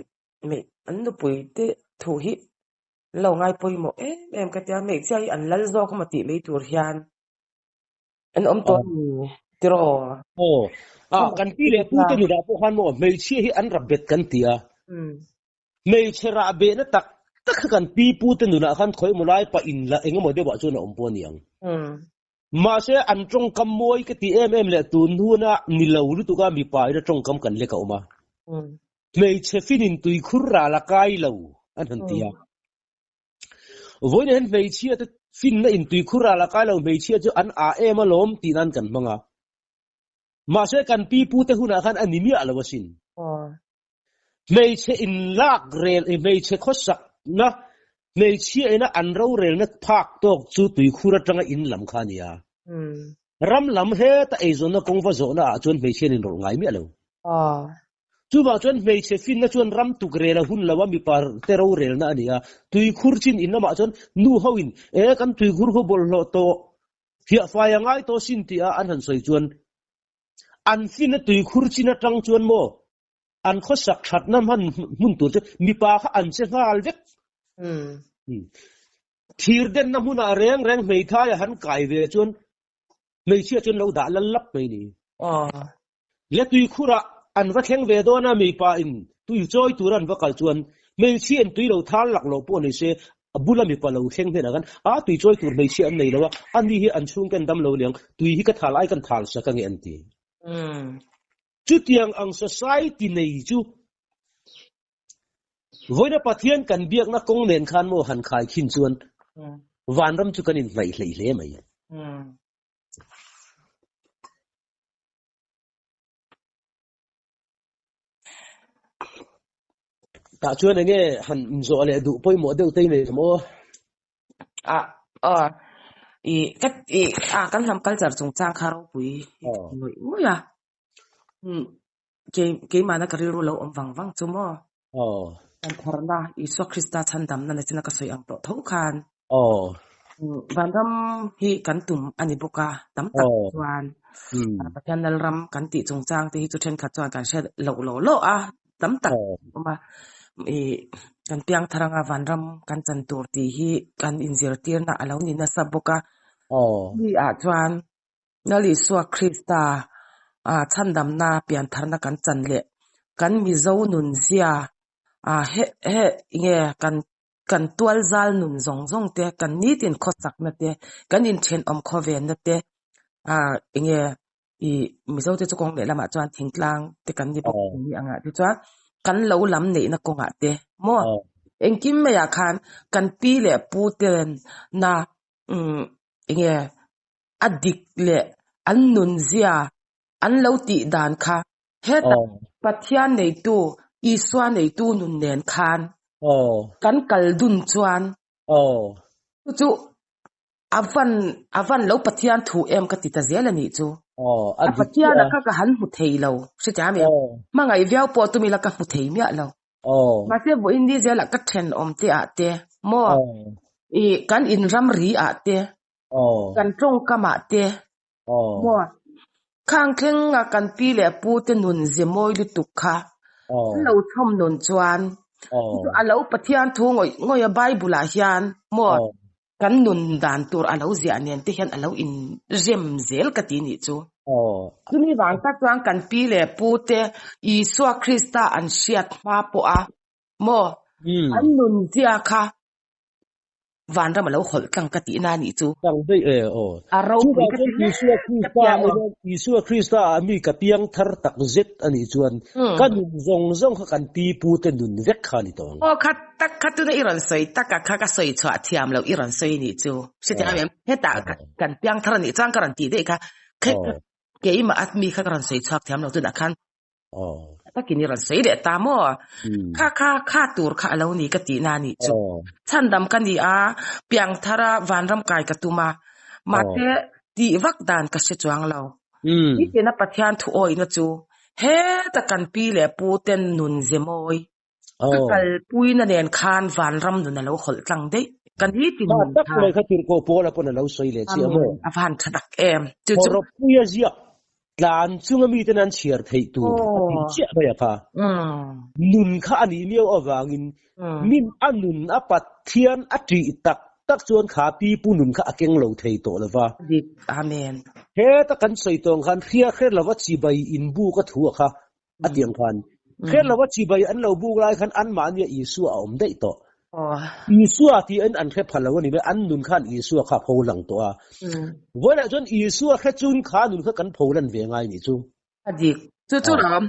Speaker 1: an nupui te thu hi lo ngai pawimawh em em ka tia hmeichhia hi an lal zawk emaw tih mai tur hian An awm tawh ni tiraw?
Speaker 2: Aw, a kan pi leh pu te nunah pawh khan maw hmeichhia hi an rap bet kan ti a. Hmeichhe rah behna tak tak kha kan pi pu te nunah khan khawi emaw lai pah in la eng emaw deuhah chuan a awm pawh a ni ang. Mahse an tawngkam mawi ka ti em em leh tun huna ni lo lutuk a mipa ina tawngkam kan lek a awm a. Hmeichhe finin tuikhur ral a kai lo an han ti a. Vawiin hian hmeichhia te finna in tuikhur ral a kai lo hmeichhia chu an ah em alawm tih nan kan hmang a. Mahse kan pi pu te hunah khan a ni miah lo asin. Hmeichhe in lak rel hmeichhe khawsak na hmeichhia ina an rorelna phak tawk chu tuikhur atanga in lam kha a ni a. Ram lam heta eizawnna kawng va zawhna ah chuan hmeichhian inrawlh ngai miah lo. Chuvang chuan hmeichhe finna chuan ram tuk rel a hun lo a, mipa te rorelna a ni a. Tuikhur chin in lamah chuan nu ho in, E kan tuikhur khaw bawlhhlawh tawh, fiahfai a ngai tawh sin tih a an han sawi chuan an finna tuikhur chin atang chuan maw an khawsak thatna hman hmun tur chu mipa kha an che nghal vek. Thir denna hmunah reng reng hmeithai a han kai ve chuan hmeichhia chuan lo dah lal lap mai ni. Le tuikhurah an va thleng ve dawn a, mipa in tui chawi tur an va kal chuan hmeichhia in tui lo thal lak loh pawh ni se, a bula mipa lo thleng hnenah khan a tui chawi tur hmeichhia an nei lo a, ani hi an chhungten dam lo niang, tui hi ka thal ai kan thal sak ange an ti. Chutiang ang society nei chu Vawiina Pathian kan biakna kawng nen khan maw han khai khin chuan vanram chu kan inhnaih hlei hle mai. Tah chuan enge han inzawh leh duh pawimawh deuh te i nei maw?
Speaker 1: A aw i ka i a kan hnam culture chungchang kha ropui hi ka ti ngawih ngawih a. Kei keimahna ka rilru lo awm vang vang chu maw?
Speaker 2: Aw.
Speaker 1: Kan tharna Isua Krista chhandamna na china ka sawi ang tawh tho khan.
Speaker 2: Aw.
Speaker 1: Vanram hi kan tum a ni bawk a, tam tak chuan Pathian Lalram kan tih chungchang te hi chu thenkhat chuan kan hre loh lo lo a, tam tak awm a. I kan piang thar anga vanram kan chan tur tih hi kan inzirtirna a lo ni nasa bawk a. Ni ah chuan Lal Isua Krista chhandamna piantharna kan chan leh kan Mizo nunzia he he nge kan kan tualzal nun zawng zawng te kan nitin khawchakna te kan inthenawm khawvenna te enge ih Mizo te chu kawng leh lamah chuan thingtlang te kan ni bawk ni angah te chuan kan lo lam neihna kawngah te maw engkim maiah khan kan pi leh pu ten na enge a dik leh an nunzia an lo tih dan kha heta Pathian neitu Isua neitu nun nen khan kan kal dun chuan chu chu a van a van lo Pathian thu em ka ti ta zel a nih chu. A Pathian a kha ka han hmu thei lo hretia mi hmangaih viau pawh tumi la ka hmu thei miah lo. Mahse vawiin ni zelah ka thenawm te ah te maw ih kan inramri ah te Kan tawngkamah te maw khang thlenga kan pi leh pu te nun ze mawi lutuk kha an lo chhawm nun chuan a lo Pathian thu ngawih ngawih a Bible ah hian maw kan nun dan tur a lo ziah nen te hian a lo in rem zel ka ti nih chu. Chumi vang tak chuan kan pi leh pu te Isua Krista an hriat hma pawh a maw an nun zia kha Vanram a lo hawlh tlang ka tihna a nih chu.
Speaker 2: Tlang daih e aw.
Speaker 1: A ropui ka ti hle
Speaker 2: Isua Krista Isua Krista ah mi ka piang thar tak zet a nih chuan ka nun zawng zawng kha kan pi pu te nun vek kha a ni tawh ang.
Speaker 1: Aw kha tak kha tuna i rawn sawi tak a kha ka sawi chhuah thiam loh i rawn sawi nih chu. Hrethiam em? Hetah kan piang thar a nih chuan ka rawn tih daih kha. Keimah a mi kha ka rawn sawi chhuak thiam lo tunah khan. Takin i rawn sawi leh ta maw? Kha kha kha tur kha a lo ni ka tihna a nih chu. Chhandam ka ni a, piangthara vanram kai ka tum a, mahse tih vak dan ka hre chuang lo. Nitina Pathian thu awihna chu heta kan pi leh pu ten nun ze mawi ka kalpuina nen khan vanram nun a lo hawlh tlang daih. Ka nitin nun
Speaker 2: kha. Tak mai kha tirhkoh Paula pawn a lo sawi leh chiah maw?
Speaker 1: A van tha tak em.
Speaker 2: Chu chu. Rawpuia ziak tlan chunga miten an chhiar theih tur a ti chiah mai a kha. Nun kha a nih miau avangin min a nun a Pathian a ṭih tak tak chuan kha pi pu nun kha a keng lo thei tawh lo va.
Speaker 1: Dik. Amen.
Speaker 2: Heta kan sawi tawng khan hria hre lova chibai inbuk a thu a kha a tiang khan hre lova chibai an lo buk lai khan anmahnia Isua a awm daih tawh. Isua tiin an hre pha lo a ni mai, an nun khan Isua kha a pho lang tawh a. Vawiinah chuan Isua hre chun kha nun kha kan pho lan ve ngai nih chu.
Speaker 1: A dik. Chu chu ram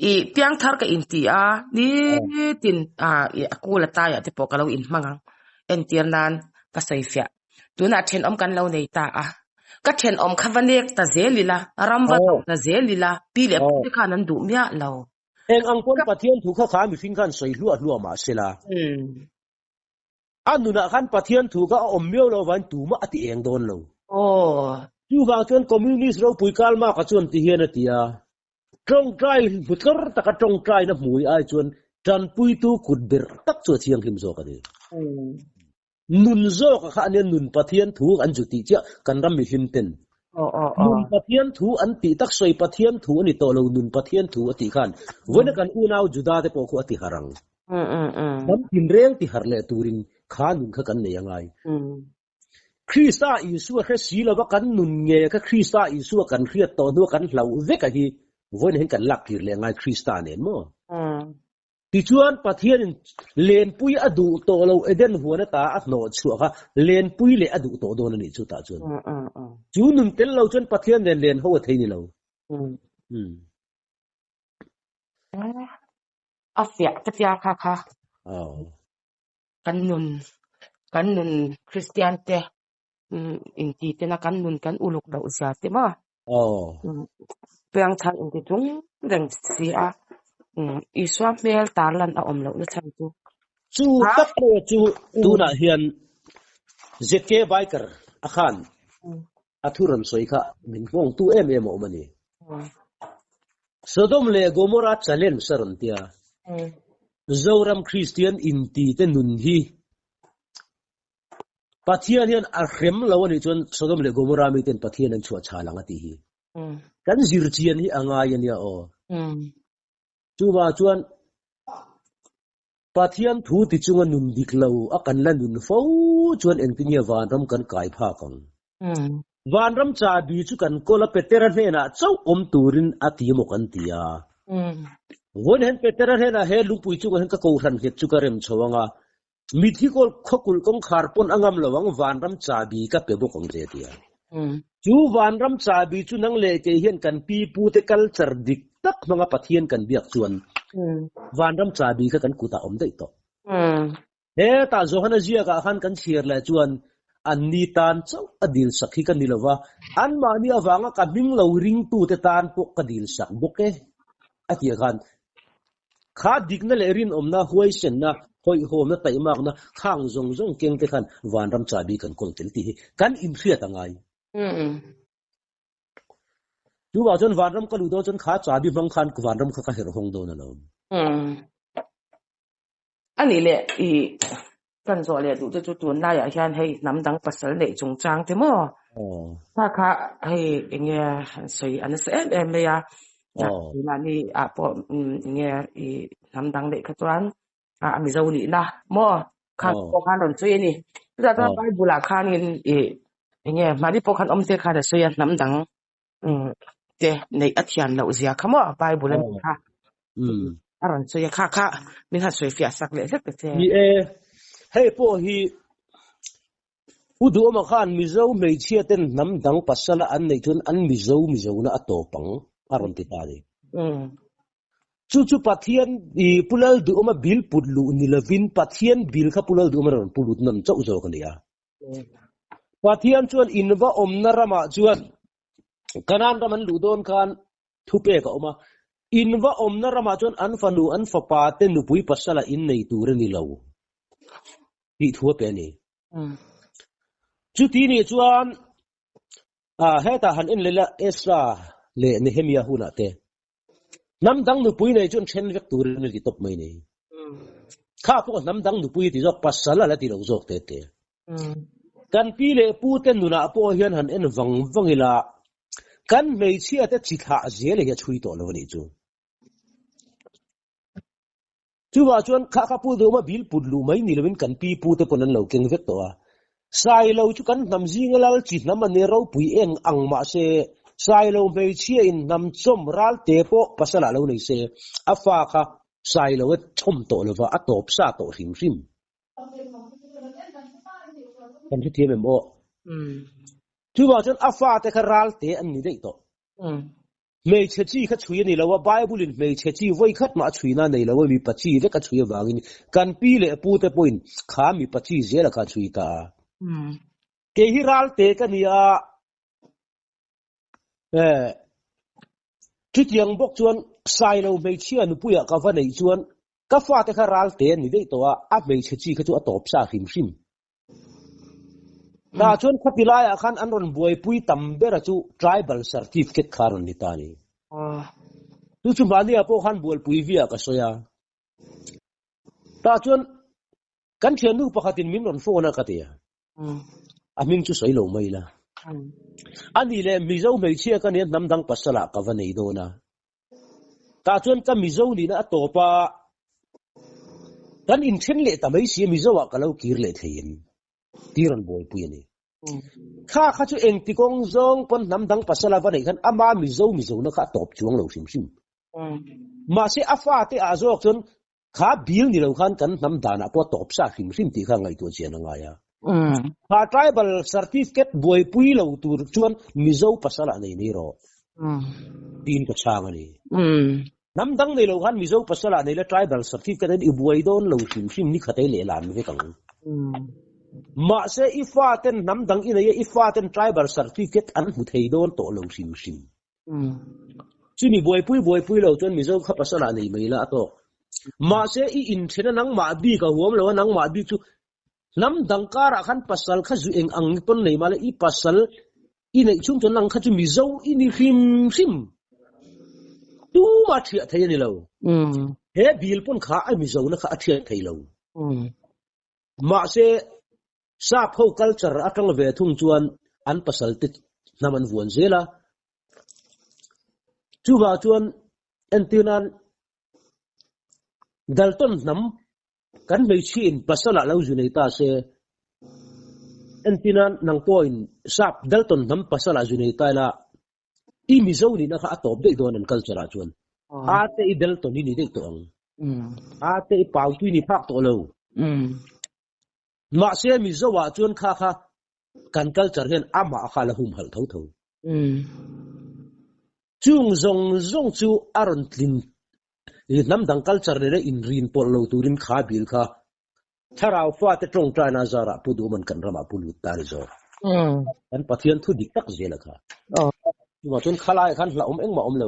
Speaker 1: i piangthar ka inti a, nitin i a kul a taiah te pawh ka lo inhmang ang. Entir nan ka sawi fiah. Tunah thenawm kan lo nei ta a, ka thenawm kha va nek ta zel ila, ram va do ta zel ila, pi leh pu te khan an duh miah lo.
Speaker 2: Eng ang pawn Pathian thu kha kha mihring khan sawi hluah hluah mah sela, a nunah khan Pathian thu kha a awm miau lo avangin tumah a ti eng dawn lo. Chu Chuvang chuan Communist ropui Karl Marx-a chuan ti hian a ti a, Tawngtai hmu tlawr taka tawngtaina hmui ai chuan tanpuitu kut ber tak chu a thianghlim zawk a ni. Nun zawk a kha ania nun Pathian thu an zu tih chiah kan ram mihlim ten. Nun Pathian thu an tih tak sawi Pathian thu a ni tawh lo nun Pathian thu a tih khan vawiina kan unau Juda te pawh khu a ti harh ang. Hnam tinreng ti harh leh turin kha nun kha kan nei a ngai. Krista Isua hre si lova kan nun nge kha Krista Isua kan hriat tawh hnua kan hlauh vek a hi vawiin hian kan lak kir leh ngai Krista nen maw? Tichuan Pathianin lenpui a duh tawh lo Eden huan ata a hnawh chhuah kha lenpui leh a duh tawh dawn a nih chu tah chuan. Chu nun tel lo chuan Pathian nen len ho a thei ni lo.
Speaker 1: A fiah ka tia kha kha. Kan nun kan nun Kristian te inti tena kan nun kan uluk loh zia te maw piangthar inti chung reng si a Isua hmel tar lan a awm loh na chhan chu.
Speaker 2: Chu tak pawh chu tunah hian ZK Biker a khan a thu rawn sawi kha min nghawngtu em em a awm a ni. Sodom leh Gomorrah challenge a rawn tia. Zoram Kristian inti te nun hi Pathian hian a hrem lo a nih chuan Sodom leh Gomorrah miten Pathian an chhuah chhal ang a tih hi. Kan zir chian hi a ngai a nia aw. Chuvang chuan Pathian thu ti chunga nun dik lo a kan la nun fo chuan engtin nge vanram kan kai phak ang? Vanram chabi chu kan kawl a Petera hnenah chauh awm turin a ti maw kan ti a. Vawiin hian Petera hnenah he lungpui chungah hian ka kohhran nghet chu ka rem chho ang a, mithi kawl khawkulh kawngkhar pawn a ngam lo ang vanram chabi ka pe bawk ang che a ti a. Chu vanram chabi chu nang leh kei hian kan pi pute culture dik tak hmanga Pathian kan biak chuan vanram chabi kha kan kutah awm daih tawh. Hetah Johana ziakah khan kan chhiar leh chuan anni tan chauh a dilsak hi ka ni lova, anmahni avanga ka hming lo ringtute tan pawh ka dilsak bawk e a tih khan kha dikna leh rinawmna, huaisenna, hawihhawmna, taihmakna khang zawng zawng keng te khan vanram chabi kan kawl tel tih hi kan inhriat a ngai. Chuvang chuan vanram ka luh dawn chuan kha chabi hmang khan vanram kha ka herh hawng dawn alawm.
Speaker 1: A nih leh i kan zawh leh duh te chu tunlaiah hian hei hnam dang pasal neih chungchang te maw? Kha kha hei enge an sawi a nasa em em mai a. Mahni ah pawh enge i hnam dang neih kha chuan a Mizo nihna maw? Kha pawh khan rawn sawi a ni. Chutah chuan Bible ah khanin i enge mahni pawh khan awm se khan a sawi a hnam dang te neih a thian loh zia kha maw Bible a nih kha. A rawn sawi a kha kha min han sawi fiah sak leh hlek ta che.
Speaker 2: Ni e, hei pawh hi U Duhawma khan Mizo hmeichhia ten hnam dang pasala an neih chuan an Mizo Mizona a tawp ang a rawn ti ta a ni. Chu chu Pathian i Pu Lal Duhawma bil put luh ni lovin Pathian bil kha Pu Lal Duhawma rawn pu lut nawn chauh zawk a ni a. Pathian chuan in va awmna ramah chuan Kanan ram an luh dawn khan thupek a awm a, in va awmna ramah chuan an fanu an fapa te nupui pasala in nei tur a ni lo tih thu a pe a ni. Chuti nih chuan hetah han en leh la Ezra leh Nehemia hunah te Hnam dang nupui nei chuan then vek turin a ti tawp mai ni. Kha pawh hnam dang nupui a ti zawk, pasal a la ti lo zawk te te. Kan pi leh pu te nunah pawh hian han en vang vang ila, kan hmeichhia te chi thlah zel hi a chhui tawh lo a nih chu. Chuvah chuan kha kha pu deuhma bil put luh mai ni loin kan pi pu te pawn an lo keng vek tawh a. Sailo chu kan hnam zinga lal chi hnam a ni ropui eng ang mahse Sailo hmeichhia in hnam chawm ral te pawh pasal ah lo nei se a fa kha Sailo a chawm tawh lova a tawp sa tawh hrim hrim. Kan hrethiam em aw? Chuvah chuan a fa te kha ral te an ni daih tawh. Hmeichhe chi kha chhui a ni lo a, Bible in hmeichhe chi vawi khat mah a chhuina a nei lo a, mipa chi vek a chhui avangin kan pi leh pu te pawhin kha mipa chi zela kha a chhui ta a. Kei hi ralte ka ni a, eh, chutiang bawk chuan Sailo hmeichhia nupuiah ka va neih chuan ka fate kha ralte an ni daih tawh a, a hmeichhe chi kha chu a tawp sa hrim hrim. Tah chuan khawpi laiah khan an rawn buaipui tam bera chu tribal certificate kha a rawn ni ta a ni. Chu chu mahniah pawh khan bualpui viah ka sawi a. Tah chuan kan thiannu pakhatin min rawn phone a ka ti a. A hming chu sawi lo mai ila. A nih leh Mizo hmeichhia ka nia hnam dang pasalah ka va nei dawn a. Tah chuan ka Mizo nihna a tawp a, kan inthen leh ta mai si a, Mizo ah ka lo kir leh thei em? Ti rawn buaipui a ni. Kha kha chu engti kawng zawng pawn hnam dang pasal a va neih khan ama Mizo Mizona kha a tawp chuang lo hrim hrim. Mahse a fate ah zawk chuan kha bil ni lo khan kan hnam danah pawh a tawp sa hrim hrim tih kha ngaihtuah chian a ngai a. Kha tribal certificate buaipui lo tur chuan Mizo pasal ah nei mai rawh tiin ka chhang a ni. Hnam dang nei lo khan Mizo pasal ah nei la tribal certificate in i buai dawn lo hrim hrim ni khatei leh lan vek ang. Mahse i faten hnam dang i nei a i faten tribal certificate an hmu thei dawn tawh lo hrim hrim. Chumi buaipui buaipui lo chuan Mizo kha pasal ah nei mai la a tawk. Mahse i inthen a nangmah bik a huam lo a nangmah bik chu hnam dang karah khan pasal kha zu eng ang pawn nei mah la i pasal i neih chhung chuan nang kha chu Mizo i ni hrim hrim. Tuma thiah thei a ni lo. He bil pawn kha a Mizo na kha a thiat thei lo. Mahse Sap ho culture atang ve thung chuan an pasal te hnam an vuan zel a. Chuvang chuan entir nan Dalton hnam kan hmeichhia in pasal ah lo zu nei ta se entir nan nang pawhin sap Dalton hnam pasal ah zu nei ta ila i Mizo nihna kha a tawp daih dawn an culture ah chuan. A te i Dalton i ni daih tawh ang. A te i Pautui ni phak tawh lo. Mahse Mizo ah chuan kha kha kan culture hian amah kha a la humhalh tho tho. Chung zawng zawng chu a rawn tlin hnam dang culture nena inrin pawlh lo turin kha bil kha thlarau fate tawngtaina zarah Pu Duhman kan ramah pu lut ta a ni zawk. Kan Pathian thu dik tak zel a kha. Chuvang chuan khalaiah khan hlauhawm engmah a awm lo.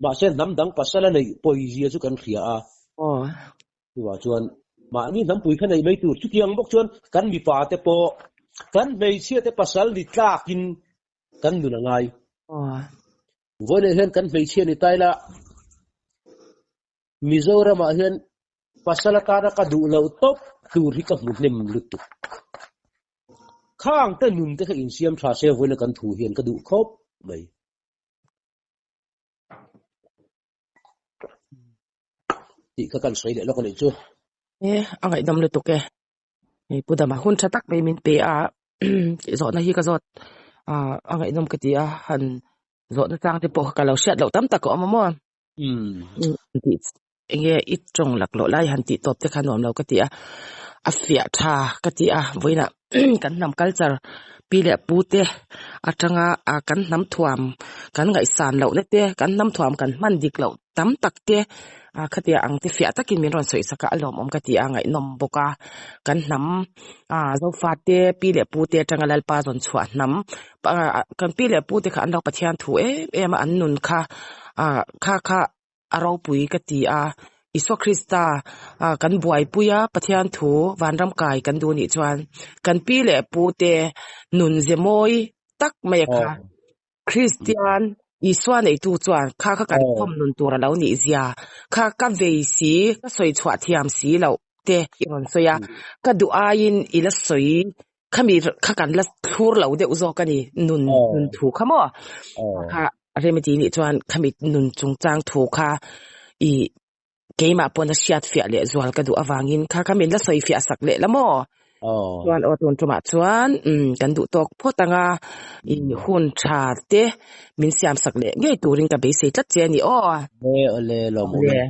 Speaker 2: Mahse hnam dang pasal a neih pawizia chu kan hria a. Chuvang chuan mahni hnampui kha neih mai tur. Chutiang bawk chuan kan mipa te pawh kan hmeichhia te pasal ni tlakin kan nun a ngai. Vawiin hian kan hmeichhia ni ta ila Mizoramah hian pasal atana ka duh loh tawp tur hi ka hmu hnem lutuk. Khang te nun te kha insiam tha se vawiin kan thu hian ka duh khawp mai. Tih kha kan sawi leh lawk a nih chu.
Speaker 1: E, a ngaihdam lutuk e. Hei Pu Dama hun tha tak mai min pe a, zawhna hi ka zawt a, a ngaihnawm ka ti a, han zawhna chang te pawh ka lo hriat loh tam tak a awm a maw. Tih enge i tawng lak loh lai han tih tawp te kha nuam lo ka ti a, a fiah tha ka ti a, vawiinah kan hnam culture pi leh pu te atanga kan hnam thuam kan ngaihsan loh na te kan hnam thuam kan hman dik loh tam tak te ah khatia ang te fiah takin min rawn sawi sak a a lawmawm ka ti a ngaihnawm bawk a kan hnam ah zofa te pi leh pu te atanga lalpa zawn chhuah hnam kan pi leh pu te kha an lo Pathian thu em em a an nun kha ah kha kha a ropui ka ti a Isua Krista ah kan buaipui a Pathian thu vanram kai kan duh nih chuan kan pi leh pu te nun ze mawi tak mai a kha Kristian Isua neitu chuan kha kha kan khawm nun tur a lo nih zia kha ka vei si ka sawi chhuah thiam si loh te i rawn sawi a ka duh aiin i la sawi khami kha kan la thlur lo deuh zawk a ni nun nun thu kha maw kha remedy nih chuan khami nun chungchang thu kha i keimah pawn a hriat fiah leh zual ka duh avangin kha kha min la sawi fiah sak leh la maw chuan aw tun tumah chuan kan duh tawk phawt anga i hun tha te min siam sak leh ngei turin ka beisei tlat che a ni aw.
Speaker 2: Le le lawm awm e.